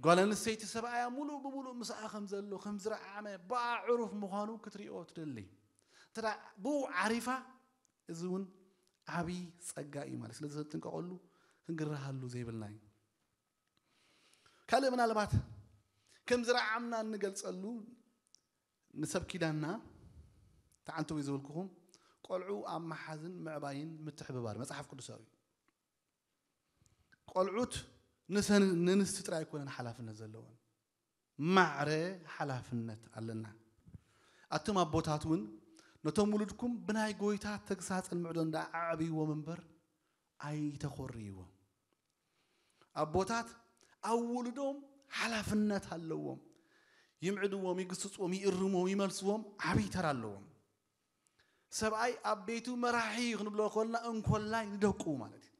ጓል ኣንስተይቲ ሰብኣያ ሙሉእ ብሙሉእ ምስኣ ከም ዘሎ ከም ዝረዓመ ብኣ ዕሩፍ ምዃኑ ክትሪኦ ትደሊ። እንተ ደኣ ብኡ ዓሪፋ፣ እዚ እውን ዓብዪ ጸጋ እዩ ማለት። ስለዚ ክንጥንቀቐሉ ክንግረሃሉ ዘይብልና እዩ። ካልእ ምናልባት ከም ዝረዓምና እንገልጸሉ ንሰብ ኪዳንና ተዓንተው ዝበልኩኹም ቆልዑ ኣብ መሓዝን ምዕባይን ምትሕብባር መጽሓፍ ቅዱሳዊ እዩ። ቆልዑት ንሰን ንንስቲ ጥራይ ኣይኮነን ሓላፍነት ዘለወን፣ ማዕረ ሓላፍነት ኣለና። ኣቱም ኣቦታት እውን ነቶም ውሉድኩም ብናይ ጎይታ ተግሳጽን ምዕዶን ደኣ ኣዕብይዎም እምበር ኣይተኾርይዎም። ኣቦታት ኣብ ውሉዶም ሓላፍነት ኣለዎም። ይምዕድዎም፣ ይግስጽዎም፣ ይእርምዎም፣ ይመልስዎም፣ ዓብዪ ተራ ኣለዎም። ሰብኣይ ኣብ ቤቱ መራሒ ክንብሎ ከለና እንኮላይ ንደቁ ማለት እዩ።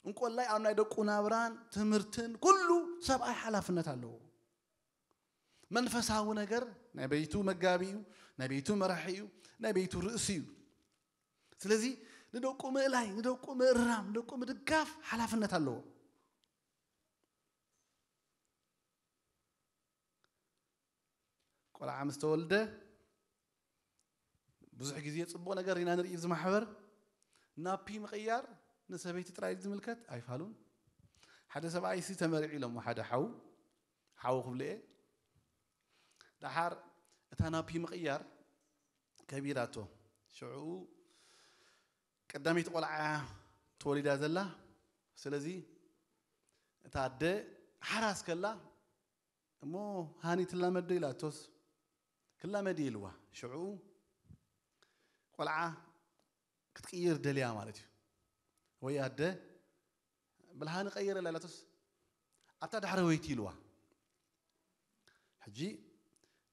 እንኮላይ ኣብ ናይ ደቁ ናብራን ትምህርትን ኩሉ ሰብኣይ ሓላፍነት ኣለዎ። መንፈሳዊ ነገር ናይ ቤቱ መጋቢ እዩ፣ ናይ ቤቱ መራሒ እዩ፣ ናይ ቤቱ ርእሲ እዩ። ስለዚ ንደቁ ምእላይ፣ ንደቁ ምእራም፣ ንደቁ ምድጋፍ ሓላፍነት ኣለዎ። ቆልዓ ምስ ተወልደ ብዙሕ ግዜ ጽቡቕ ነገር ኢና ንርኢ። እዚ ማሕበር ናፒ ምቕያር ንሰበይቲ ጥራይ ዝምልከት ኣይፋሉን። ሓደ ሰብኣይሲ ተመሪዑ ኢሎም ሓደ ሓው ሓው ክብሉ እየ። ደሓር እታ ናፒ ምቕያር ከቢዳቶ። ሽዑ ቀዳመይቲ ቆልዓ ተወሊዳ ዘላ። ስለዚ እታ ኣደ ሓራስ ከላ እሞ ሃኒ ትላመድ ዶ ኢላቶስ ክላመድ እየ ኢልዋ። ሽዑ ቆልዓ ክትቅይር ደልያ ማለት እዩ። ወይ ኣደ በል ሃኒ ቀይረላ ኢላቶስ ኣብታ ዳሕረወይቲ ኢልዋ። ሕጂ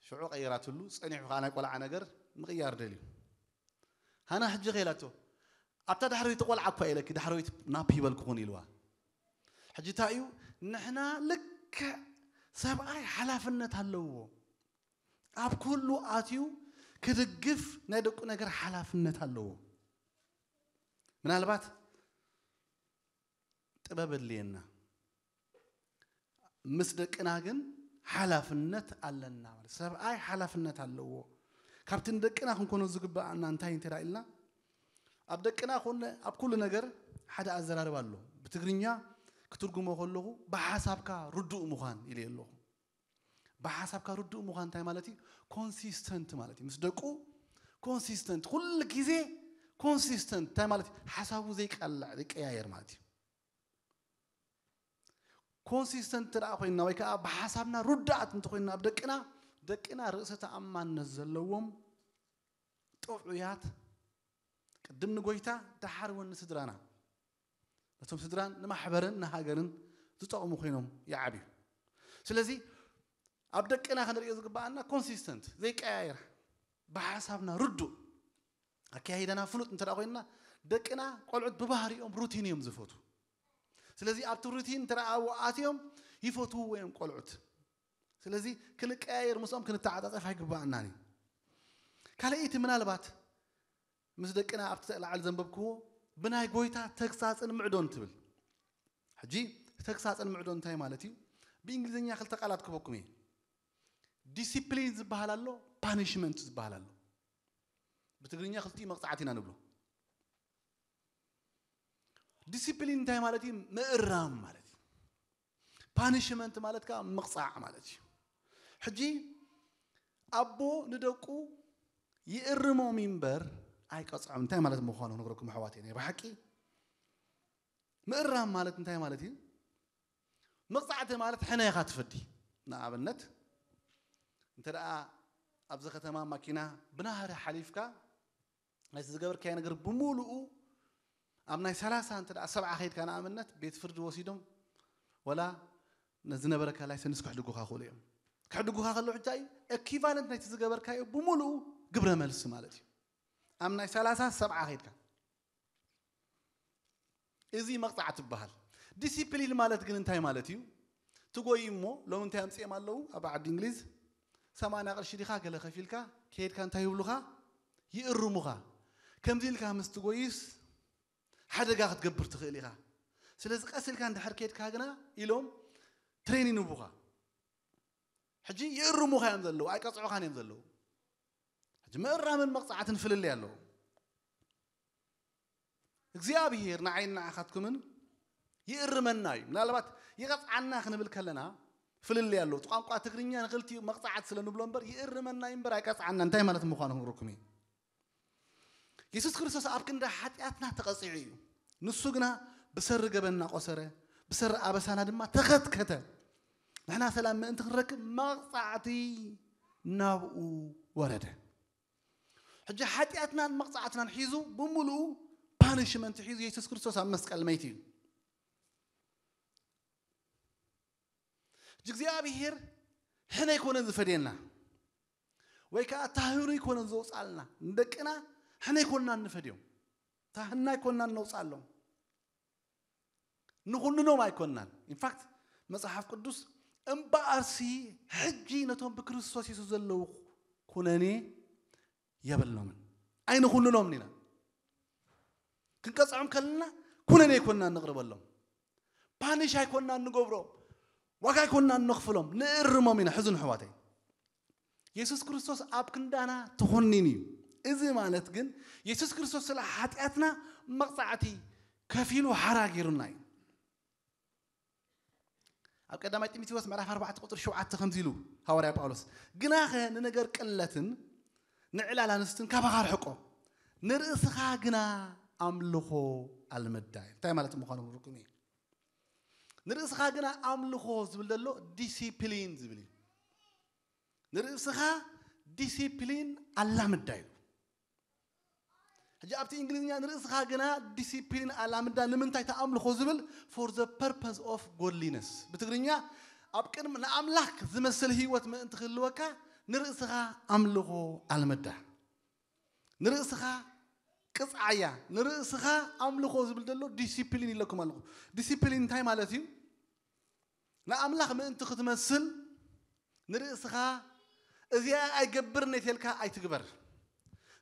ሽዑ ቀይራትሉ ጸኒሑ ከዓ ናይ ቆልዓ ነገር ምቕያር ደልዩ። ሃና ሕጂ ከ ኢላቶ ኣብታ ዳሕረወይቲ ቆልዓ እኳ ኢለኪ ዳሕረወይቲ ናፕ ይበልኩኹን ኢልዋ። ሕጂ እንታይ እዩ ንሕና ልክዕ ሰብኣይ ሓላፍነት ኣለዎ። ኣብ ኩሉ ኣትዩ ክድግፍ ናይ ደቁ ነገር ሓላፍነት ኣለዎ። ምናልባት ጥበብ ኣድልየና ምስ ደቅና ግን ሓላፍነት ኣለና ማለት ሰብኣይ ሓላፍነት ኣለዎ። ካብቲ ንደቅና ክንኮኖ ዝግባኣና እንታይ እንተ ኢልና ኣብ ደቅና ኮነ ኣብ ኩሉ ነገር ሓደ ኣዘራርባ ኣሎ። ብትግርኛ ክትርጉሞ ከለኹ ብሓሳብካ ርዱእ ምዃን ኢለ ኣለኹ። ብሓሳብካ ርዱእ ምዃን እንታይ ማለት እዩ? ኮንሲስተንት ማለት እዩ። ምስ ደቁ ኮንሲስተንት ኩሉ ግዜ ኮንሲስተንት እንታይ ማለት እዩ? ሓሳቡ ዘይቃላዕ ዘይቀያየር ማለት እዩ። ኮንሲስተንት እንተ ደኣ ኮይንና ወይ ከዓ ብሓሳብና ርዳእት እንተኮይንና ኣብ ደቅና ደቅና ርእሰ ተኣማንነት ዘለዎም ጥዑያት ቅድም ንጎይታ ደሓር እውን ንስድራና ነቶም ስድራን ንማሕበርን ንሃገርን ዝጠቕሙ ኮይኖም ይዓብዩ። ስለዚ ኣብ ደቅና ክንሪኦ ዝግባኣና ኮንሲስተንት ዘይቀያየር ብሓሳብና ርዱእ ኣካያይዳና ፍሉጥ እንተ ኮይንና ደቅና ቆልዑት ብባህሪኦም ሩቲን እዮም ዝፈቱ። ስለዚ ኣብቲ ሩቲን እንተ ኣትዮም ይፈትውዎ እዮም ቆልዑት። ስለዚ ክንቀያየር ምስኦም ክንተዓጻጸፍ ኣይግባኣናን እዩ። ካልኣይቲ ምናልባት ምስ ደቅና ኣብቲ ተላዓል ዘንበብክዎ ብናይ ጎይታ ተግሳጽን ምዕዶን ትብል። ሕጂ ተግሳጽን ምዕዶን እንታይ ማለት እዩ? ብእንግሊዝኛ ክልተ ቃላት ክበኩም እየ። ዲሲፕሊን ዝበሃል ኣሎ፣ ፓኒሽመንት ዝበሃል ኣሎ። ብትግርኛ ክልቲኡ መቕጻዕቲ ኢና ንብሎ። ዲሲፕሊን እንታይ ማለት እዩ? ምእራም ማለት እዩ። ፓኒሽመንት ማለት ከዓ ምቕፃዕ ማለት እዩ። ሕጂ ኣቦ ንደቁ ይእርሞም እምበር ኣይቀፅዖም። እንታይ ማለት ምዃኑ ክነግረኩም ኣሕዋት ናይ ብሓቂ ምእራም ማለት እንታይ ማለት እዩ? መቕፃዕቲ ማለት ሕነ ኢኻ ትፈዲ። ንኣብነት እንተ ደኣ ኣብዚ ከተማ ማኪና ብናህሪ ሓሊፍካ ናይቲ ዝገበርካዮ ነገር ብምሉኡ ኣብ ናይ ሰላሳ እንተ ደኣ ሰብዓ ከይድካ ንኣብነት ቤት ፍርዲ ወሲዶም ወላ ነዝነበረካ ላይሰንስ ክሕድጉኻ ክእሉ እዮም። ክሕድጉኻ ከለዉ እንታይ እዩ? ኤኪቫለንት ናይቲ ዝገበርካዮ ብምሉኡ ግብረ መልሲ ማለት እዩ። ኣብ ናይ ሰላሳ ሰብዓ ከይድካ እዚ መቕፃዕቲ ይበሃል። ዲሲፕሊን ማለት ግን እንታይ ማለት እዩ? ትጎይ እሞ ሎም እንታይ ኣምፅኦም ኣለዉ ኣብ ዓዲ እንግሊዝ ሰማንያ ቅርሺ ዲኻ ገለ ከፊልካ ከይድካ እንታይ ይብሉኻ? ይእርሙኻ። ከምዚ ኢልካ ምስ ትጎይስ ሓደጋ ክትገብር ትኽእል ኢኻ። ስለዚ ቀስ ኢልካ እንድሕር ከድካ ግና ኢሎም ትሬን ይንቡኻ። ሕጂ ይእርሙኻ እዮም ዘለዉ፣ ኣይቀጽዑኻን እዮም ዘለዉ። ሕጂ ምእራምን መቕጻዕትን ፍልልይ ኣለዎ። እግዚኣብሔር ንዓይን ንዓኻትኩምን ይእርመና እዩ። ምናልባት ይቐጽዓና ክንብል ከለና ፍልልይ ኣለዎ። እቲ ቋንቋ ትግርኛ ንኽልቲኡ መቕጻዕቲ ስለ ንብሎ እምበር ይእርመና እዩ እምበር ኣይቀጽዓና እንታይ ማለት ምዃኑ ክንርኩም እዩ። የሱስ ክርስቶስ ኣብ ክንዲ ሓጢኣትና ተቐጺዑ እዩ። ንሱ ግና ብሰሪ ገበንና ቆሰረ፣ ብሰሪ ኣበሳና ድማ ተኸትከተ። ንሕና ሰላም ምእንቲ ክንረክብ መቕጻዕቲ ናብኡ ወረደ። ሕጂ ሓጢኣትናን መቕጻዕትናን ሒዙ ብምሉኡ ፓኒሽመንት ሒዙ የሱስ ክርስቶስ ኣብ መስቀል መይቱ እዩ። ሕጂ እግዚኣብሔር ሕነ ኣይኮነን ዝፈድየና ወይ ከዓ ታህኑ ኣይኮነን ዘውፃልና። ንደቅና ሕነ ኣይኮንና እንፈድዮም፣ ታህና ኣይኮንና እነውፃሎም፣ ንኹንኖም ኣይኮንናን። ኢንፋክት መጽሓፍ ቅዱስ እምበኣርሲ ሕጂ ነቶም ብክርስቶስ የሱስ ዘለዉ ኩነኔ የብሎምን፣ ኣይንኹንኖምን ኢና። ክንቀጽዖም ከለና ኩነኔ ኣይኮንና እንቕርበሎም፣ ፓኒሽ ኣይኮንና እንገብሮም፣ ዋጋ ኣይኮንና እነኽፍሎም፣ ንእርሞም ኢና። ሕዝን ኣሕዋተይ፣ የሱስ ክርስቶስ ኣብ ክንዳና ተኾኒኑ እዩ። እዚ ማለት ግን የሱስ ክርስቶስ ስለ ሓጢኣትና መቕጻዕቲ ከፊሉ ሓራ ገይሩና እዩ። ኣብ ቀዳማይ ጢሞቴዎስ ምዕራፍ ኣርባዕተ ቁጽሪ ሸውዓተ ከምዚ ኢሉ ሃዋርያ ጳውሎስ፣ "ግናኸ ንነገር ቅለትን ንዕላል ኣንስትን ካባኻ ርሕቆ፣ ንርእስኻ ግና ኣምልኾ ኣልምዳ" እዩ። እንታይ ማለት ምዃኑ ርኩም እዩ። ንርእስኻ ግና ኣምልኾ ዝብል ዘሎ ዲሲፕሊን ዝብል እዩ። ንርእስኻ ዲሲፕሊን ኣላምዳ እዩ። ሕጂ ኣብቲ እንግሊዝኛ ንርእስኻ ግና ዲሲፕሊን ኣላምዳ ንምንታይ ተኣምልኾ ዝብል for the purpose of godliness። ብትግርኛ ኣብ ቅድሚ ንኣምላኽ ዝመስል ህይወት ምእንቲ ክህልወካ ንርእስኻ ኣምልኾ ኣልምዳ። ንርእስኻ ቅጽዓያ፣ ንርእስኻ ኣምልኾ ዝብል ዘሎ ዲሲፕሊን ኢለኩም ኣለኹ። ዲሲፕሊን እንታይ ማለት እዩ? ንኣምላኽ ምእንቲ ክትመስል ንርእስኻ እዚኣ ኣይገብርን እየ ተልካ ኣይትግበር።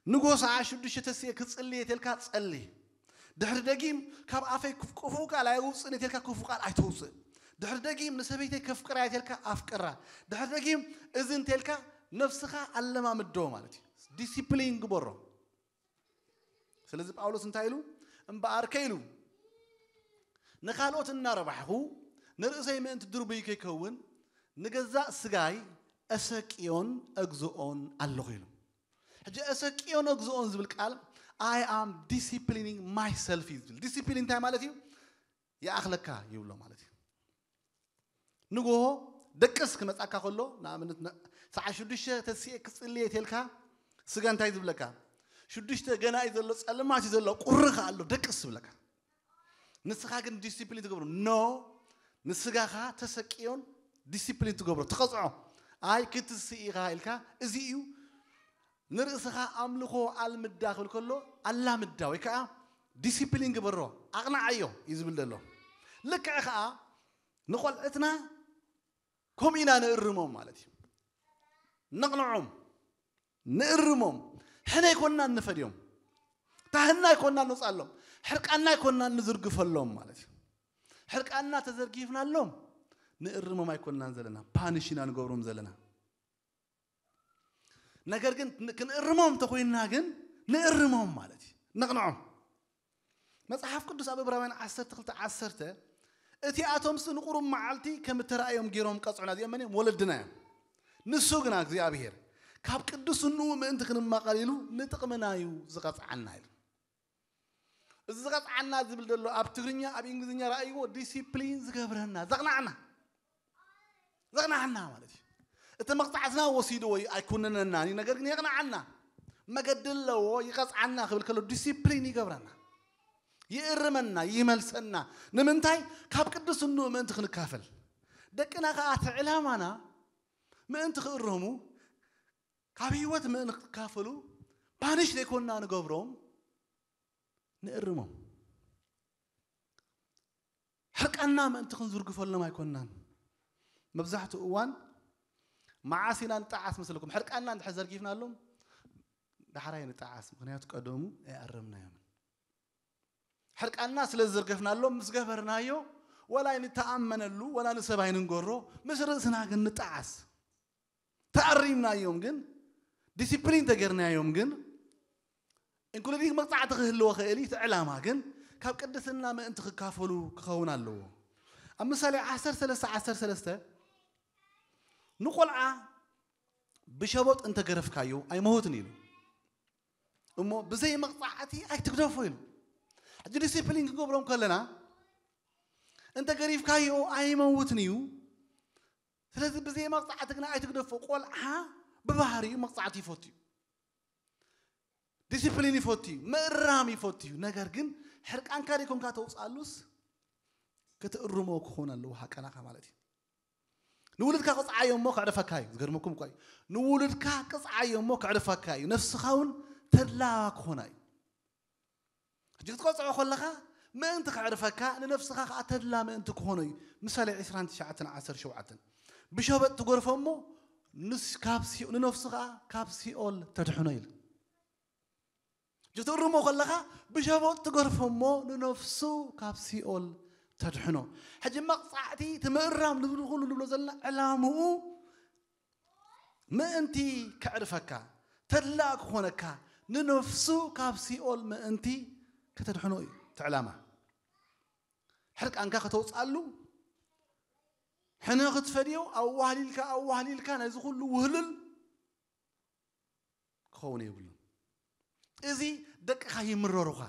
ንጎ ሰዓ ሽዱሽተ ተስየ ክጽሊ እየ ተልካ ጸሊ። ድሕሪ ደጊም ካብ ኣፈይ ክፍ-፣ ክፉእ ቃል ኣይውጽእን እየ ተልካ ክፉእ ቃል ኣይተውጽእ። ድሕሪ ደጊም ንሰበይተይ ከፍቅራ እየ ተልካ ኣፍቅራ። ድሕሪ ደጊም እዚ እንተልካ ነብስኻ ኣለማምዶ ማለት እዩ። ዲሲፕሊን ግበሮ። ስለዚ ጳውሎስ እንታይ ኢሉ? እምበኣርከ ኢሉ፣ ንኻልኦት እናረባሕኹ ንርእሰይ ምእንቲ ድርቡይ ከይከውን ንገዛእ ስጋይ እሰቅዮን እግዝኦን ኣለኹ ኢሉ። ሕጂ እሰቅዮን እግዝኦን ዝብል ቃል I am disciplining myself እዩ ዝብል። ዲሲፕሊን እንታይ ማለት እዩ? ይኣኽለካ ይብሎ ማለት እዩ። ንጎሆ ደቅስ ክመጻካ ከሎ፣ ንኣብነት ነ-፣ ሰዓት ሽዱሽተ ተስኤ ክጽልየ ተልካ ስጋ እንታይ ዝብለካ? ሽዱሽተ ገና እዩ ዘሎ፣ ጸልማት እዩ ዘሎ፣ ቁሪ ከኣ ኣሎ፣ ደቅስ ዝብለካ። ንስኻ ግን ዲሲፕሊን ትገብሮ። ኖ፣ ንስጋኻ ተሰቅዮን ዲሲፕሊን ትገብሮ፣ ትቐጽዖ። ኣይ ክትስእ ኢኻ ኢልካ፣ እዚ እዩ ንርእስኻ ኣምልኾ ኣልምዳ ክብል ከሎ፣ ኣላምዳ ወይ ከኣ ዲሲፕሊን ግበሮ፣ ኣቕንዓዮ እዩ ዝብል ዘሎ። ልክዕ ከኣ ንቖልዕትና ከምኡ ኢና ንእርሞም ማለት እዩ። ነቕንዖም፣ ንእርሞም። ሕነ ኣይኮንና እንፈድዮም። ታህና ኣይኮንና ንውጻሎም። ሕርቃና ኣይኮንና ንዝርግፈሎም ማለት እዩ። ሕርቃና ተዘርጊፍናሎም፣ ንእርሞም ኣይኮንናን ዘለና፣ ፓኒሽ ኢና ንገብሮም ዘለና። ነገር ግን ን-፣ ክንእርሞም እንተኾይንና ግን ንእርሞም ማለት እዩ። ነቕንዖም። መጽሓፍ ቅዱስ ኣብ ዕብራውያን ዓሰርተ ክልተ ዓሰርተ፣ "እቲኣቶምሲ ንቁሩብ መዓልቲ ከም እተራእዮም ገይሮም ቀጽዑና፣ እዚኦም መን እዮም? ወለድና እዮም። ንሱ ግና እግዚኣብሄር ካብ ቅዱስንኡ ምእንቲ ክንማቐል ኢሉ ንጥቕምና እዩ ዝቐጽዓና" ኢሉ። እዚ ዝቐጽዓና ዝብል ዘሎ ኣብ ትግርኛ፣ ኣብ እንግሊዝኛ ረኣይዎ፣ ዲሲፕሊን ዝገብረና፣ ዘቕናዕና። ዘቕናዕና ማለት እዩ። እቲ መቕጻዕትና ወሲድዎ እዩ፣ ኣይኩንነናን እዩ፣ ነገር ግን የቕናዓና። መገዲ ኣለዎ፣ ይቐጽዓና ክብል ከሎ ዲሲፕሊን ይገብረና። ይእርመና፣ ይመልሰና። ንምንታይ? ካብ ቅዱስንኡ ምእንቲ ክንካፈል። ደቅና ከኣ እቲ ዕላማና ምእንቲ ክእረሙ፣ ካብ ህይወት ምእንቲ ክካፈሉ፣ ፓኒሽ ዘይኮንና ንገብሮም፣ ንእርሞም። ሕርቃንና ምእንቲ ክንዝርግፈሎም ኣይኮንናን። መብዛሕትኡ እዋን መዓስ ኢና ንጠዓስ መስለኩም? ሕርቃንና እንድሕር ዘርጊፍናሎም፣ ዳሕራይ ንጠዓስ፣ ምኽንያቱ ቀደሙ ኣይኣረምናዮምን። ሕርቃንና ስለ ዝዘርገፍናሎም ምስ ገበርናዮ፣ ወላ ኣይንተኣመነሉ፣ ወላ ንሰብ ኣይንንገሮ፣ ምስ ርእስና ግን ንጠዓስ። ተኣሪምናዮም ግን፣ ዲሲፕሊን ተገርናዮም ግን፣ ኢንክሉዲንግ መቕጻዕቲ ክህልዎ ክእል እዩ። እቲ ዕላማ ግን ካብ ቅድስና ምእንቲ ክካፈሉ ክኸውን ኣለዎ። ኣብ ምሳሌ ዓሰርተ ሰለስተ ዓሰርተ ሰለስተ፣ ንቆልዓ ብሸቦጥ እንተገረፍካዮ ኣይመውትን ኢሉ፣ እሞ ብዘይ መቕጻዕቲ ኣይትግደፎ ኢሉ። ሕጂ ዲሲፕሊን ክንገብሮም ከለና፣ እንተ ገሪፍካዮ ኣይመውትን እዩ። ስለዚ ብዘይ መቕጻዕቲ ግና ኣይትግደፎ። ቆልዓ ብባህሪኡ መቕጻዕቲ ይፈቱ እዩ፣ ዲሲፕሊን ይፈቱ እዩ፣ ምእራም ይፈቱ እዩ። ነገር ግን ሕርቃንካ ደይኮንካ ተውፅኣሉስ፣ ክትእርሞ ክኾን ኣለዎ ሓቀናኻ ማለት እዩ። ንውሉድካ ቅፅዓዮ እሞ ከዕርፈካ እዩ። ዝገርመኩም እኳ እዩ፣ ንውሉድካ ቅፅዓዮ እሞ ከዕርፈካ እዩ። ነፍስኻ እውን ተድላ ክኾና እዩ። ሕጂ ክትቆፅዖ ከለኻ ምእንቲ ከዕርፈካ፣ ንነፍስኻ ከዓ ተድላ ምእንቲ ክኾኖ እዩ። ምሳሌ ዕስራን ትሽዓተን ዓሰርተ ሸውዓተን፣ ብሸበጥ ትጎርፎ እሞ ንስ- ካብ ሲኦ- ንነፍሱ ከዓ ካብ ሲኦል ተድሕኖ ኢሉ። ሕጂ ትእርሞ ከለኻ ብሸበጥ ትገርፎ እሞ ንነፍሱ ካብ ሲኦል ተድሕኖ። ሕጂ መቕጻዕቲ፣ እቲ ምእራም ንብሉ ኩሉ ንብሎ ዘለና ዕላምኡ ምእንቲ ከዕርፈካ፣ ተድላ ክኾነካ፣ ንነፍሱ ካብ ሲኦል ምእንቲ ከተድሕኖ እዩ እቲ ዕላማ። ሕርቃንካ ከተውፅኣሉ፣ ሕነ ክትፈድዮ ኣዋህሊልካ ኣዋህሊልካ ናይዚ ኩሉ ውህልል ክኸውን የብሉን። እዚ ደቅኻ ይምረሩኻ።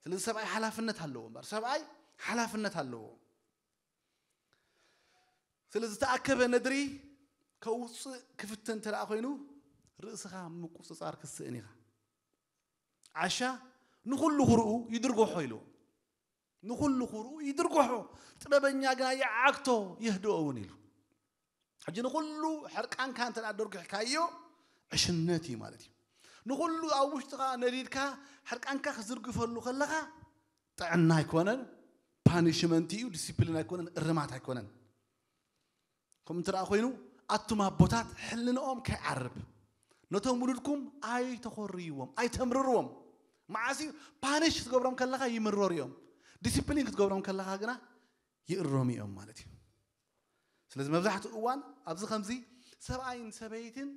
ስለዚ ሰብኣይ ሓላፍነት ኣለዎ እምበር፣ ሰብኣይ ሓላፍነት ኣለዎ። ስለዚ ዝተኣከበ ነድሪ ከውፅእ ክፍትን እንተ ደኣ ኮይኑ፣ ርእስኻ ምቁፅፃር ክትስእን ኢኻ። ዓሻ ንኹሉ ክርኡ ይድርጎሖ ኢልዎ። ንኹሉ ክርኡ ይድርጎሖ፣ ጥበበኛ ግና ይዓግቶ የህድኦ እውን ኢሉ። ሕጂ ንኹሉ ሕርቃንካ እንተ ደኣ ደርጊሕካዮ፣ ዕሽነት እዩ ማለት እዩ። ንኹሉ ኣብ ውሽጥኻ ነዲድካ ሕርቃንካ ክትዝርግፈሉ ከለኻ፣ ጥዕና ኣይኮነን፣ ፓኒሽመንት እዩ፣ ዲሲፕሊን ኣይኮነን፣ እርማት ኣይኮነን። ከምኡ እንተ ደኣ ኮይኑ፣ ኣቱም ኣቦታት፣ ሕልንኦም ከይዓርብ፣ ነቶም ውሉድኩም ኣይተኾርይዎም፣ ኣይተምርርዎም። መዓስ እዩ? ፓኒሽ ክትገብሮም ከለኻ ይምረሩ እዮም። ዲሲፕሊን ክትገብሮም ከለኻ ግና ይእረሙ እዮም ማለት እዩ። ስለዚ መብዛሕትኡ እዋን ኣብዚ ከምዚ ሰብኣይን ሰበይትን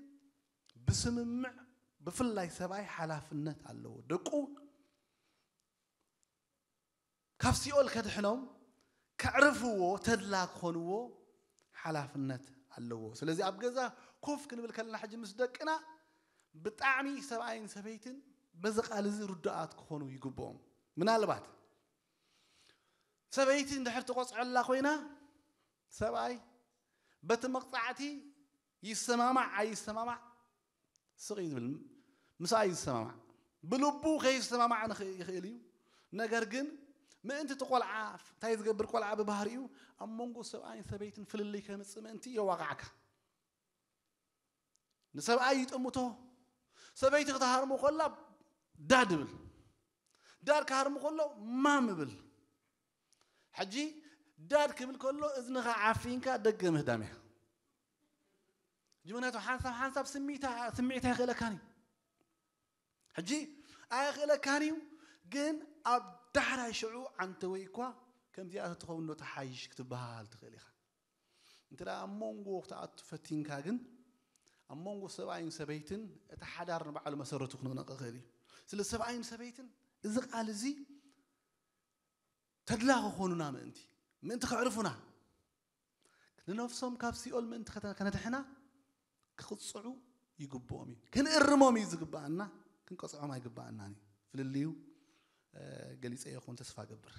ብስምምዕ፣ ብፍላይ ሰብኣይ ሓላፍነት ኣለዎ። ደቁ ካብ ሲኦል ከድሕኖም፣ ከዕርፍዎ፣ ተድላ ክኾንዎ ሓላፍነት ኣለዎ። ስለዚ ኣብ ገዛ ኮፍ ክንብል ከለና ሕጂ ምስ ደቅና ብጣዕሚ ሰብኣይን ሰበይትን በዚ ቃል እዚ ርዱኣት ክኾኑ ይግብኦም። ምናልባት ሰበይቲ እንድሕር ትቆፅዐላ ኮይና፣ ሰብኣይ በቲ መቕፃዕቲ ይሰማማዕ ኣይሰማማዕ ስቕ እዩ ዝብል፣ ምስኣ እዩ ዝሰማማዕ። ብልቡ ከይሰማማዕ ንኽ- ይኽእል እዩ። ነገር ግን ምእንቲ እቲ ቆልዓ፣ እንታይ ዝገብር ቆልዓ ብባህሪኡ፣ ኣብ መንጎ ሰብኣይን ሰበይትን ፍልልይ ከምፅእ ምእንቲ የዋቕዓካ። ንሰብኣይ ይጥምቶ፣ ሰበይቲ ክትሃርሞ ከላ ዳድ እብል፣ ዳድ ክሃርሞ ከሎ ማም እብል። ሕጂ ዳድ ክብል ከሎ እዝንኻ ዓፊንካ ደገ ምህዳም እያ። ሕጂ ምክንያቱ ሓንሳብ ሓንሳብ ስምዒታ ስምዒት ኣይኽእለካን እዩ። ሕጂ ኣይኽእለካን እዩ፣ ግን ኣብ ዳሕራይ ሽዑ ዓንተወይ እኳ ከምዚኣ ተትኸውን ዶ ትሓይሽ ክትበሃል ትኽእል ኢኻ። እንተ ደኣ ኣብ መንጎ ክትኣቱ ፈቲንካ ግን፣ ኣብ መንጎ ሰብኣይን ሰበይትን እቲ ሓዳር ንባዕሉ መሰረቱ ክንቕነቕ ይኽእል እዩ። ስለ ሰብኣይን ሰበይትን እዚ ቃል እዚ ተድላ ክኾኑና ምእንቲ፣ ምእንቲ ከዕርፉና፣ ንነፍሶም ካብ ሲኦል ምእንቲ ከተ- ከነድሕና ክቕጽዑ ይግብኦም እዩ። ክንእርሞም እዩ ዝግብኣና፣ ክንቀጽዖም ኣይግብኣናን እዩ። ፍልልዩ፣ እ፣ ገሊጸ ይኹን ተስፋ ገብር።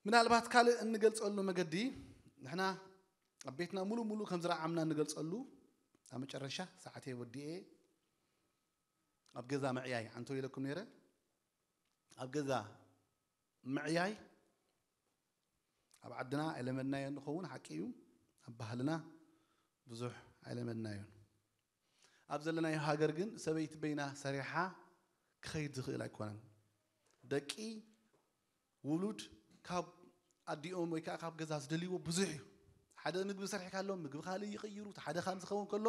ምናልባት ካልእ እንገልጸሉ መገዲ፣ ንሕና ኣብ ቤትና ሙሉ ሙሉ ከም ዝረዓምና እንገልጸሉ፣ ኣብ መጨረሻ ሰዓተይ ወዲኤ ኣብ ገዛ ምዕያይ ዓንቶ ኢለኩም ነይረ። ኣብ ገዛ ምዕያይ ኣብ ዓድና ኣይለመድናዮ ንኸውን፣ ሓቂ እዩ። ኣብ ባህልና ብዙሕ ኣይለመድናዮን። ኣብ ዘለናዮ ሃገር ግን ሰበይቲ በይና ሰሪሓ ክኸይድ ዝኽእል ኣይኮነን። ደቂ ውሉድ ካብ ኣዲኦም ወይ ከዓ ካብ ገዛ ዝደልይዎ ብዙሕ እዩ። ሓደ ምግቢ ሰሪሕካሎም፣ ምግቢ ካልእ ይቕይሩ፣ እቲ ሓደ ከም ዝኸውን ከሎ፣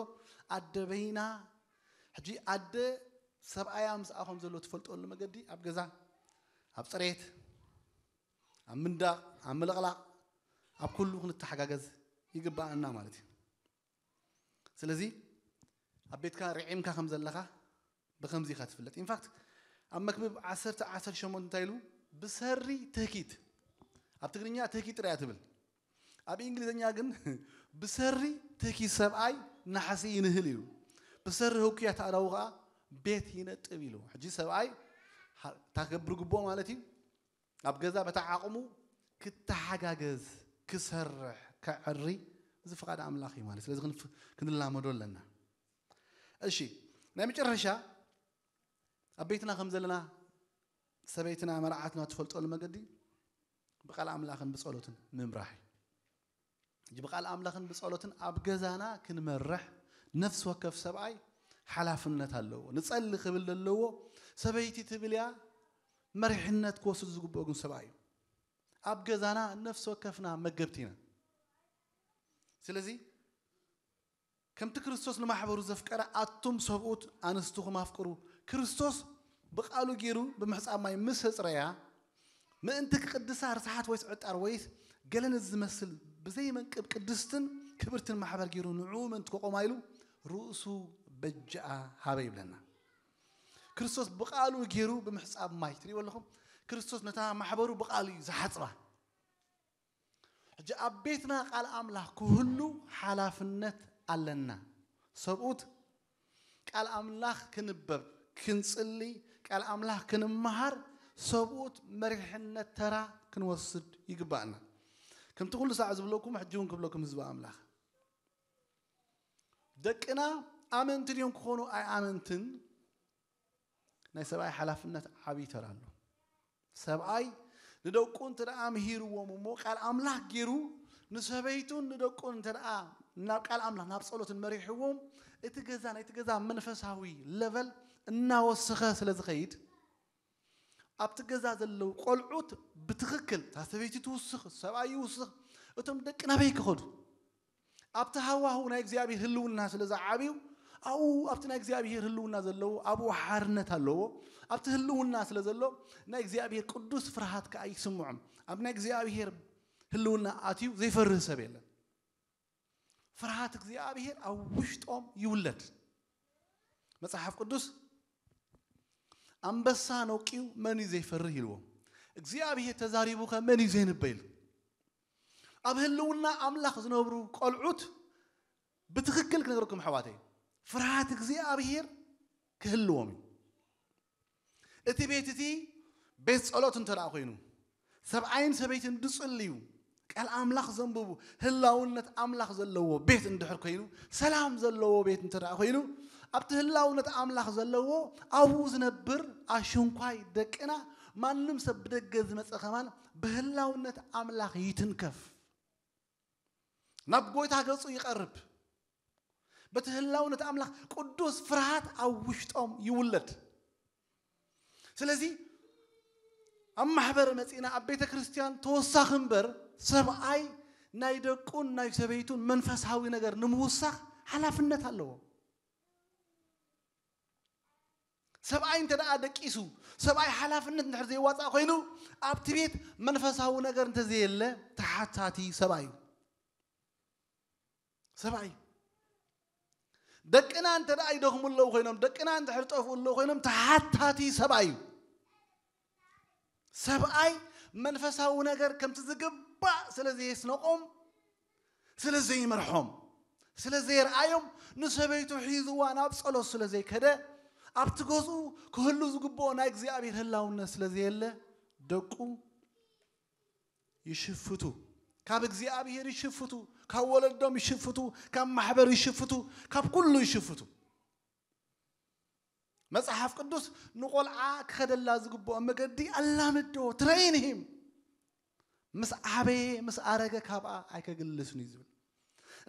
ኣደ በይና፣ ሕጂ ኣደ ሰብኣያ ምስኣ ከም ዘሎ ትፈልጠሉ መገዲ ኣብ ገዛ፣ ኣብ ፅሬት፣ ኣብ ምንዳቕ፣ ኣብ ምልቕላቕ፣ ኣብ ኩሉ ክንተሓጋገዝ ይግባኣና ማለት እዩ። ስለዚ ኣብ ቤትካ ርዒምካ ከም ዘለኻ ብኸምዚ ኢኻ ትፍለጥ። ኢንፋክት ኣብ መክብብ ዓሰርተ ዓሰርተ ሸሞንተ እንታይ ኢሉ? ብሰሪ ትህኪት፣ ኣብ ትግርኛ ትህኪት ጥራይ እያ ትብል፣ ኣብ እንግሊዝኛ ግን ብሰሪ ትህኪት ሰብኣይ ናሕሲ ይንህል ኢሉ። ብሰሪ ህኩያት ኣእዳዉ ኸዓ ቤት ይነጥብ ኢሉ። ሕጂ ሰብኣይ ታ ክገብር ግብኦ ማለት እዩ። ኣብ ገዛ በታ ዓቕሙ ክተሓጋገዝ፣ ክሰርሕ፣ ከዕሪ፣ እዚ ፍቓድ ኣምላኽ እዩ ማለት። ስለዚ ክንፍ-፣ ክንላመዶ ኣለና። እሺ፣ ናይ መጨረሻ ኣብ ቤትና ከም ዘለና ሰበይትና መርዓትና ትፈልጠሉ መገዲ ብቃል ኣምላኽን ብጸሎትን ምምራሕ እዩ። ሕጂ ብቃል ኣምላኽን ብጸሎትን ኣብ ገዛና ክንመርሕ ነፍሲ ወከፍ ሰብኣይ ሓላፍነት ኣለዎ። ንጸሊ ክብል ዘለዎ ሰበይቲ ትብል እያ፣ መሪሕነት ክወስድ ዝግብኦ ግን ሰብኣይ እዩ። ኣብ ገዛና ነፍሲ ወከፍና መገብቲ ኢና። ስለዚ ከምቲ ክርስቶስ ንማሕበሩ ዘፍቀረ ኣቱም ሰብኡት ኣንስትኹም ኣፍቅሩ። ክርስቶስ ብቃሉ ገይሩ ብምሕጻብ ማይ ምስ ኣጽረያ ምእንቲ ክቅድሳ ርስሓት ወይስ ዕጣር ወይስ ገለ ነዚ ዝመስል ብዘይመንቅብ ቅድስትን ክብርትን ማሕበር ገይሩ ንዕኡ ምእንቲ ከቆማ ኢሉ ርእሱ በጃኣ ሃበ ይብለና። ክርስቶስ ብቃሉ ገይሩ ብምሕጻብ ማይ ትሪእዎ ኣለኹም። ክርስቶስ ነታ ማሕበሩ ብቃሉ እዩ ዝሓጽባ። ሕጂ ኣብ ቤትና ቃል ኣምላኽ ክህሉ ሓላፍነት ኣለና። ሰብኡት ቃል ኣምላኽ ክንበብ፣ ክንጽሊ፣ ቃል ኣምላኽ ክንመሃር ሰብኡት መሪሕነት ተራ ክንወስድ ይግባእና። ከምቲ ኩሉ ሳዕ ዝብለኩም ሕጂ እውን ክብለኩም ህዝቢ ኣምላኽ፣ ደቅና ኣመንቲ ድዮም ክኾኑ ኣይኣመንትን ናይ ሰብኣይ ሓላፍነት ዓብዪ ተራ ኣሎ። ሰብኣይ ንደቁ እንተ ደኣ ምሂርዎም እሞ ቃል ኣምላኽ ገይሩ ንሰበይቱን ንደቁን እንተ ደኣ ናብ ቃል ኣምላኽ ናብ ጸሎትን መሪሕዎም እቲ ገዛ ናይቲ ገዛ መንፈሳዊ ለቨል እናወሰኸ ስለ ዝኸይድ ኣብቲ ገዛ ዘለዉ ቆልዑት ብትኽክል እታ ሰበይቲ ትውስኽ ሰብኣይ ይውስኽ እቶም ደቂ ናበይ ክኸዱ ኣብቲ ሃዋሁ ናይ እግዚኣብሔር ህልውና ስለ ዝዓብዩ ኣብኡ ኣብቲ ናይ እግዚኣብሔር ህልውና ዘለዎ ኣብኡ ሓርነት ኣለዎ። ኣብቲ ህልውና ስለ ዘሎ ናይ እግዚኣብሔር ቅዱስ ፍርሃት ከዓ ይስምዖም። ኣብ ናይ እግዚኣብሔር ህልውና ኣትዩ ዘይፈርህ ሰብ የለን። ፍርሃት እግዚኣብሔር ኣብ ውሽጦም ይውለድ። መጽሓፍ ቅዱስ ኣንበሳ ነቂዩ መን እዩ ዘይፈርህ ኢልዎም። እግዚኣብሔር ተዛሪቡኸ መን እዩ ዘይንበ ኢሉ። ኣብ ህልውና ኣምላኽ ዝነብሩ ቆልዑት ብትኽክል ክነግረኩም ኣሕዋተይ ፍርሃት እግዚኣብሔር ክህልዎም እዩ። እቲ ቤት እቲ ቤት ጸሎት እንተ ደኣ ኮይኑ ሰብኣይን ሰበይትን ዝጽልዩ ቃል ኣምላኽ ዘንብቡ ህላውነት ኣምላኽ ዘለዎ ቤት እንድሕር ኮይኑ ሰላም ዘለዎ ቤት እንተ ደኣ ኮይኑ ኣብቲ ህላውነት ኣምላኽ ዘለዎ ኣብኡ ዝነብር ኣሽንኳይ ደቅና ማንም ሰብ ብደገ ዝመጸ ከማን ብህላውነት ኣምላኽ ይትንከፍ። ናብ ጎይታ ገጹ ይቐርብ። በቲ ህላውነት ኣምላኽ ቅዱስ ፍርሃት ኣብ ውሽጦም ይውለድ። ስለዚ ኣብ ማሕበር መጺእና ኣብ ቤተ ክርስቲያን ተወሳኺ እምበር ሰብኣይ ናይ ደቁን ናይ ሰበይቱን መንፈሳዊ ነገር ንምውሳኽ ሓላፍነት ኣለዎ። ሰብኣይ እንተ ደኣ ደቂሱ ሰብኣይ ሓላፍነት እንድሕር ዘይዋፃእ ኮይኑ ኣብቲ ቤት መንፈሳዊ ነገር እንተዘየለ ተሓታቲ ሰብኣይ እዩ። ሰብኣይ ደቅና እንተ ደኣ ይደኽሙ ኣለዉ ኮይኖም ደቅና እንድሕር ጠፍኡ ኣለዉ ኮይኖም ተሓታቲ ሰብኣይ እዩ። ሰብኣይ መንፈሳዊ ነገር ከምቲ ዝግባእ ስለ ዘየስነቆም ስለ ዘይመርሖም ስለ ዘየርኣዮም ንሰበይቱ ሒዝዋ ናብ ጸሎት ስለ ዘይከደ ኣብቲ ገዝኡ ክህሉ ዝግብኦ ናይ እግዚኣብሔር ህላውነት ስለ ዘየለ ደቁ ይሽፍቱ፣ ካብ እግዚኣብሔር ይሽፍቱ፣ ካብ ወለዶም ይሽፍቱ፣ ካብ ማሕበር ይሽፍቱ፣ ካብ ኩሉ ይሽፍቱ። መጽሓፍ ቅዱስ ንቆልዓ ክኸደላ ዝግብኦ መገዲ ኣላምዶ ትረይን ሂም ምስ ዓበየ ምስ ኣረገ ካብኣ ኣይከግልስን እዩ ዝብል።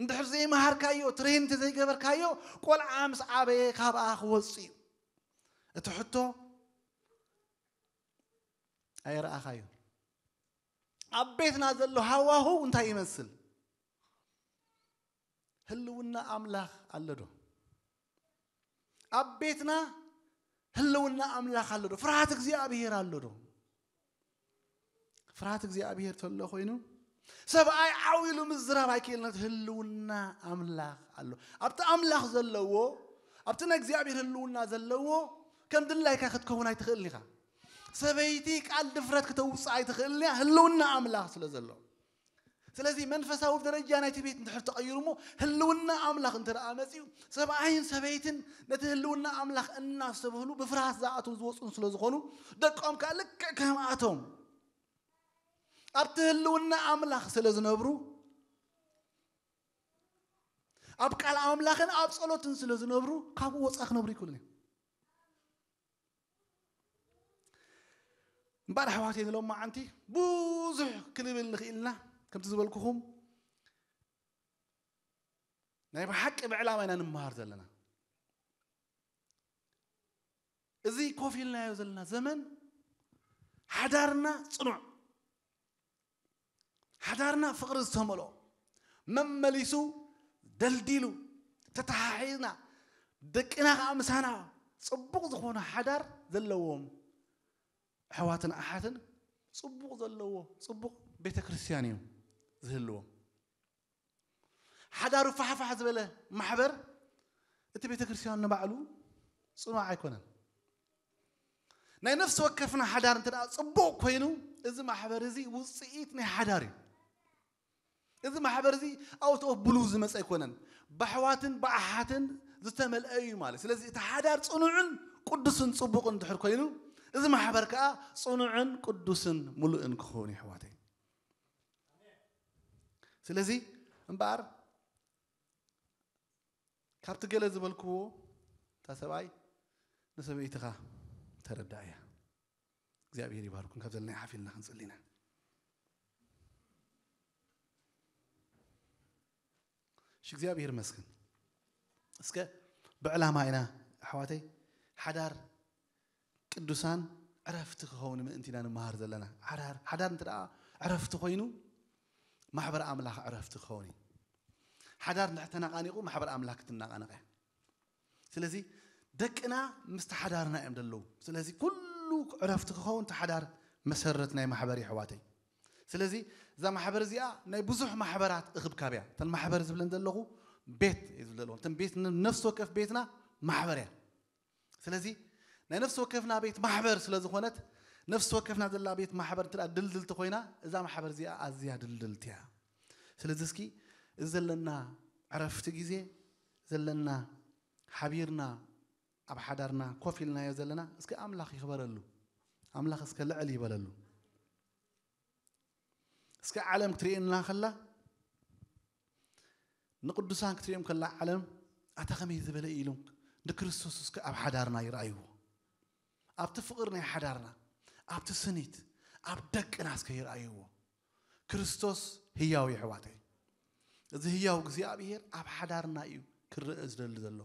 እንድሕር ዘይመሃርካዮ ትረይን እንተዘይገበርካዮ ቆልዓ ምስ ዓበየ ካብኣ ክወፅ እዩ። እቲ ሕቶ ኣይረኣኻዮ። ኣብ ቤትና ዘሎ ሃዋሁ እንታይ ይመስል? ህልውና ኣምላኽ ኣሎ ዶ? ኣብ ቤትና ህልውና ኣምላኽ ኣሎ ዶ? ፍርሃት እግዚኣብሔር ኣሎ ዶ? ፍርሃት እግዚኣብሔር ተሎ ኮይኑ ሰብኣይ ዓው ኢሉ ምዝራብ ኣይክእልን። ህልውና ኣምላኽ ኣሎ። ኣብቲ ኣምላኽ ዘለዎ፣ ኣብቲ ናይ እግዚኣብሔር ህልውና ዘለዎ ከም ድላይካ ክትከውን ኣይትኽእልን ኢኻ። ሰበይቲ ቃል ድፍረት ክተውፅእ ኣይትኽእልን እያ፣ ህልውና ኣምላኽ ስለ ዘሎ። ስለዚ መንፈሳዊ ደረጃ ናይቲ ቤት እንድሕር ተቐይሩ እሞ ህልውና ኣምላኽ እንተ ደኣ መጺኡ፣ ሰብኣይን ሰበይትን ነቲ ህልውና ኣምላኽ እናስተብህሉ ብፍርሃት ዝኣትውን ዝወፁን ስለ ዝኾኑ፣ ደቆም ከኣ ልክዕ ከምኣቶም ኣብቲ ህልውና ኣምላኽ ስለ ዝነብሩ፣ ኣብ ቃል ኣምላኽን ኣብ ጸሎትን ስለ ዝነብሩ፣ ካብኡ ወጻ ክነብሩ ይክእሉን እዮም። እምበኣር ኣሕዋተይ፣ ንሎማዓንቲ ብዙሕ ክንብል ንኽእል ኢና። ከምቲ ዝበልኩኹም፣ ናይ ብሓቂ ብዕላማ ኢና ንመሃር ዘለና። እዚ ኮፍ ኢልናዮ ዘለና ዘመን፣ ሓዳርና ጽኑዕ፣ ሓዳርና ፍቕሪ ዝተመልኦ፣ መመሊሱ ደልዲሉ፣ ተተሓሒዝና፣ ደቅና ከኣ ምሳና ጽቡቕ ዝኾነ ሓዳር ዘለዎም ኣሕዋትን ኣሓትን፣ ጽቡቕ ዘለዎ፣ ጽቡቕ ቤተ ክርስቲያን እዩ ዝህልዎም። ሓዳሩ ፋሕፋሕ ዝበለ ማሕበር፣ እቲ ቤተ ክርስቲያን ንባዕሉ ጽኑዕ ኣይኮነን። ናይ ነፍሲ ወከፍና ሓዳር እንተ ደኣ ጽቡቕ ኮይኑ፣ እዚ ማሕበር እዚ ውጽኢት ናይ ሓዳር እዩ። እዚ ማሕበር እዚ out of blue ዝመጸ ኣይኮነን። ብኣሕዋትን ብኣሓትን ዝተመልአ እዩ ማለት። ስለዚ እቲ ሓዳር ጽኑዕን ቅዱስን ጽቡቕን እንድሕር ኮይኑ፣ እዚ ማሕበር ከኣ ጽኑዕን ቅዱስን ምሉእን ክኸውን እዩ፣ ኣሕዋተይ። ስለዚ እምበኣር ካብቲ ገለ ዝበልክዎ፣ እታ ሰብኣይ ንሰበይትኻ ተረዳእያ። እግዚኣብሔር ይባርኩም። ካብ ዘለና ሓፍ ኢልና ክንጽሊ ኢና። እሺ፣ እግዚኣብሔር ይመስገን። እስከ ብዕላማ ኢና ኣሕዋተይ፣ ሓዳር ቅዱሳን ዕረፍቲ ክኸውን ምእንቲ ኢና ንመሃር ዘለና። ሓዳር፣ ሓዳር እንተ ደኣ ዕረፍቲ ኮይኑ፣ ማሕበር ኣምላኽ ዕረፍቲ ክኸውን እዩ። ሓዳር እንድሕር ተናቓኒቑ፣ ማሕበር ኣምላኽ ክትናቓነቕ እያ። ስለዚ ደቅና ምስቲ ሓዳርና እዮም ዘለዉ። ስለዚ ኩሉ ዕረፍቲ ክኸውን እቲ ሓዳር መሰረት ናይ ማሕበር እዩ፣ ኣሕዋተይ። ስለዚ እዛ ማሕበር እዚኣ ናይ ብዙሕ ማሕበራት እኽብካብ እያ። እተን ማሕበር ዝብለን ዘለኹ ቤት እየ ዝብል ዘለኹ። እተን ቤት፣ ነፍሲ ወከፍ ቤትና ማሕበር እያ። ስለዚ ናይ ነፍሲ ወከፍና ቤት ማሕበር ስለ ዝኾነት፣ ነፍሲ ወከፍና ዘላ ቤት ማሕበር እንተ ደኣ ድልድልቲ ኮይና፣ እዛ ማሕበር እዚኣ ኣዝያ ድልድልቲ እያ። ስለዚ እስኪ እዚ ዘለና ዕረፍቲ ግዜ፣ ዘለና ሓቢርና ኣብ ሓዳርና ኮፍ ኢልናዮ ዘለና፣ እስኪ ኣምላኽ ይኽበረሉ። ኣምላኽ እስከ ልዕል ይበለሉ። እስከ ዓለም ክትርእየና ከላ፣ ንቅዱሳን ክትርእዮም ከላ ዓለም፣ ኣታ ከመይ ዝበለ እዩ ኢሎም ንክርስቶስ እስከ ኣብ ሓዳርና ይረኣይዎ። ኣብቲ ፍቕሪ ናይ ሓዳርና፣ ኣብቲ ስኒት፣ ኣብ ደቅና እስከ ይረኣይዎ። ክርስቶስ ህያው እዩ፣ ኣሕዋተይ። እዚ ህያው እግዚኣብሔር ኣብ ሓዳርና እዩ ክረአ ዝደሊ ዘሎ።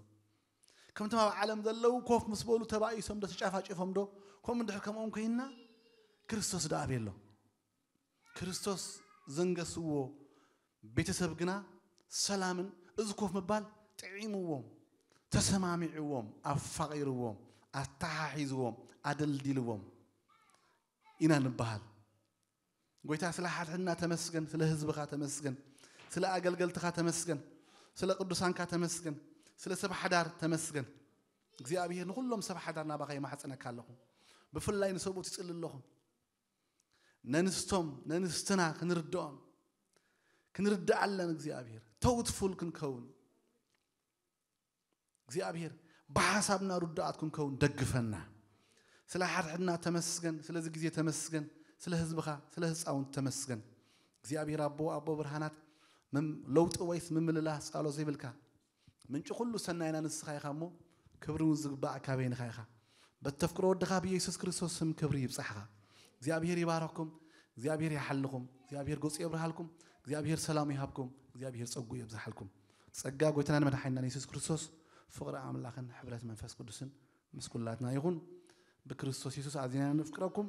ከምቶም ኣብ ዓለም ዘለዉ ኮፍ ምስ በሉ ተባኢሶም ዶ ተጫፋጭፎም ዶ፣ ከምኡ እንድሕር ከምኦም ኮይንና፣ ክርስቶስ ደኣ ኣበይ ኣሎ? ክርስቶስ ዘንገስዎ ቤተሰብ ግና ሰላምን፣ እዚ ኮፍ ምባል ጥዒምዎም፣ ተሰማሚዕዎም፣ ኣፋቒርዎም፣ ኣተሓሒዝዎም፣ ኣደልዲልዎም ኢና ንበሃል። ጎይታ፣ ስለ ሓድሕድና ተመስገን፣ ስለ ህዝብኻ ተመስገን፣ ስለ ኣገልገልትኻ ተመስገን፣ ስለ ቅዱሳንካ ተመስገን፣ ስለ ሰብ ሓዳር ተመስገን። እግዚኣብሔር ንኹሎም ሰብ ሓዳር ናባኻ ይማሕጸነካ ኣለኹ። ብፍላይ ንሰብኡት ይጽሊ ኣለኹ። ነንስቶም፣ ነንስትና ክንርድኦም፣ ክንርድኣለን እግዚኣብሔር፣ ተውትፉል ክንከውን፣ እግዚኣብሔር ብሓሳብና ርዱኣት ክንከውን ደግፈና። ስለ ሓድሕድና ተመስገን፣ ስለዚ ግዜ ተመስገን፣ ስለ ህዝብኻ፣ ስለ ህፃውንቲ ተመስገን። እግዚኣብሔር ኣቦ፣ ኣቦ ብርሃናት፣ ምም-፣ ለውጢ ወይስ ምምልላስ ቃሎ ዘይብልካ፣ ምንጪ ኩሉ ሰናይና ንስኻ ኢኻ እሞ፣ ክብሪ እውን ዝግባእ ካበይንኻ ኢኻ። በተፍቅሮ ወድኻ ብኢየሱስ ክርስቶስ ስም ክብሪ ይብጻሕኻ። እግዚኣብሔር ይባረኩም፣ እግዚኣብሔር ይሓልኹም፣ እግዚኣብሔር ገጹ የብርሃልኩም፣ እግዚኣብሔር ሰላሙ ይሃብኩም፣ እግዚኣብሔር ጸጉ የብዝሓልኩም። ጸጋ ጎይታናን መድሓኒናን የሱስ ክርስቶስ፣ ፍቕሪ ኣምላኽን ሕብረት መንፈስ ቅዱስን ምስ ኩላትና ይኹን። ብክርስቶስ የሱስ ኣዚና ነፍቅረኩም።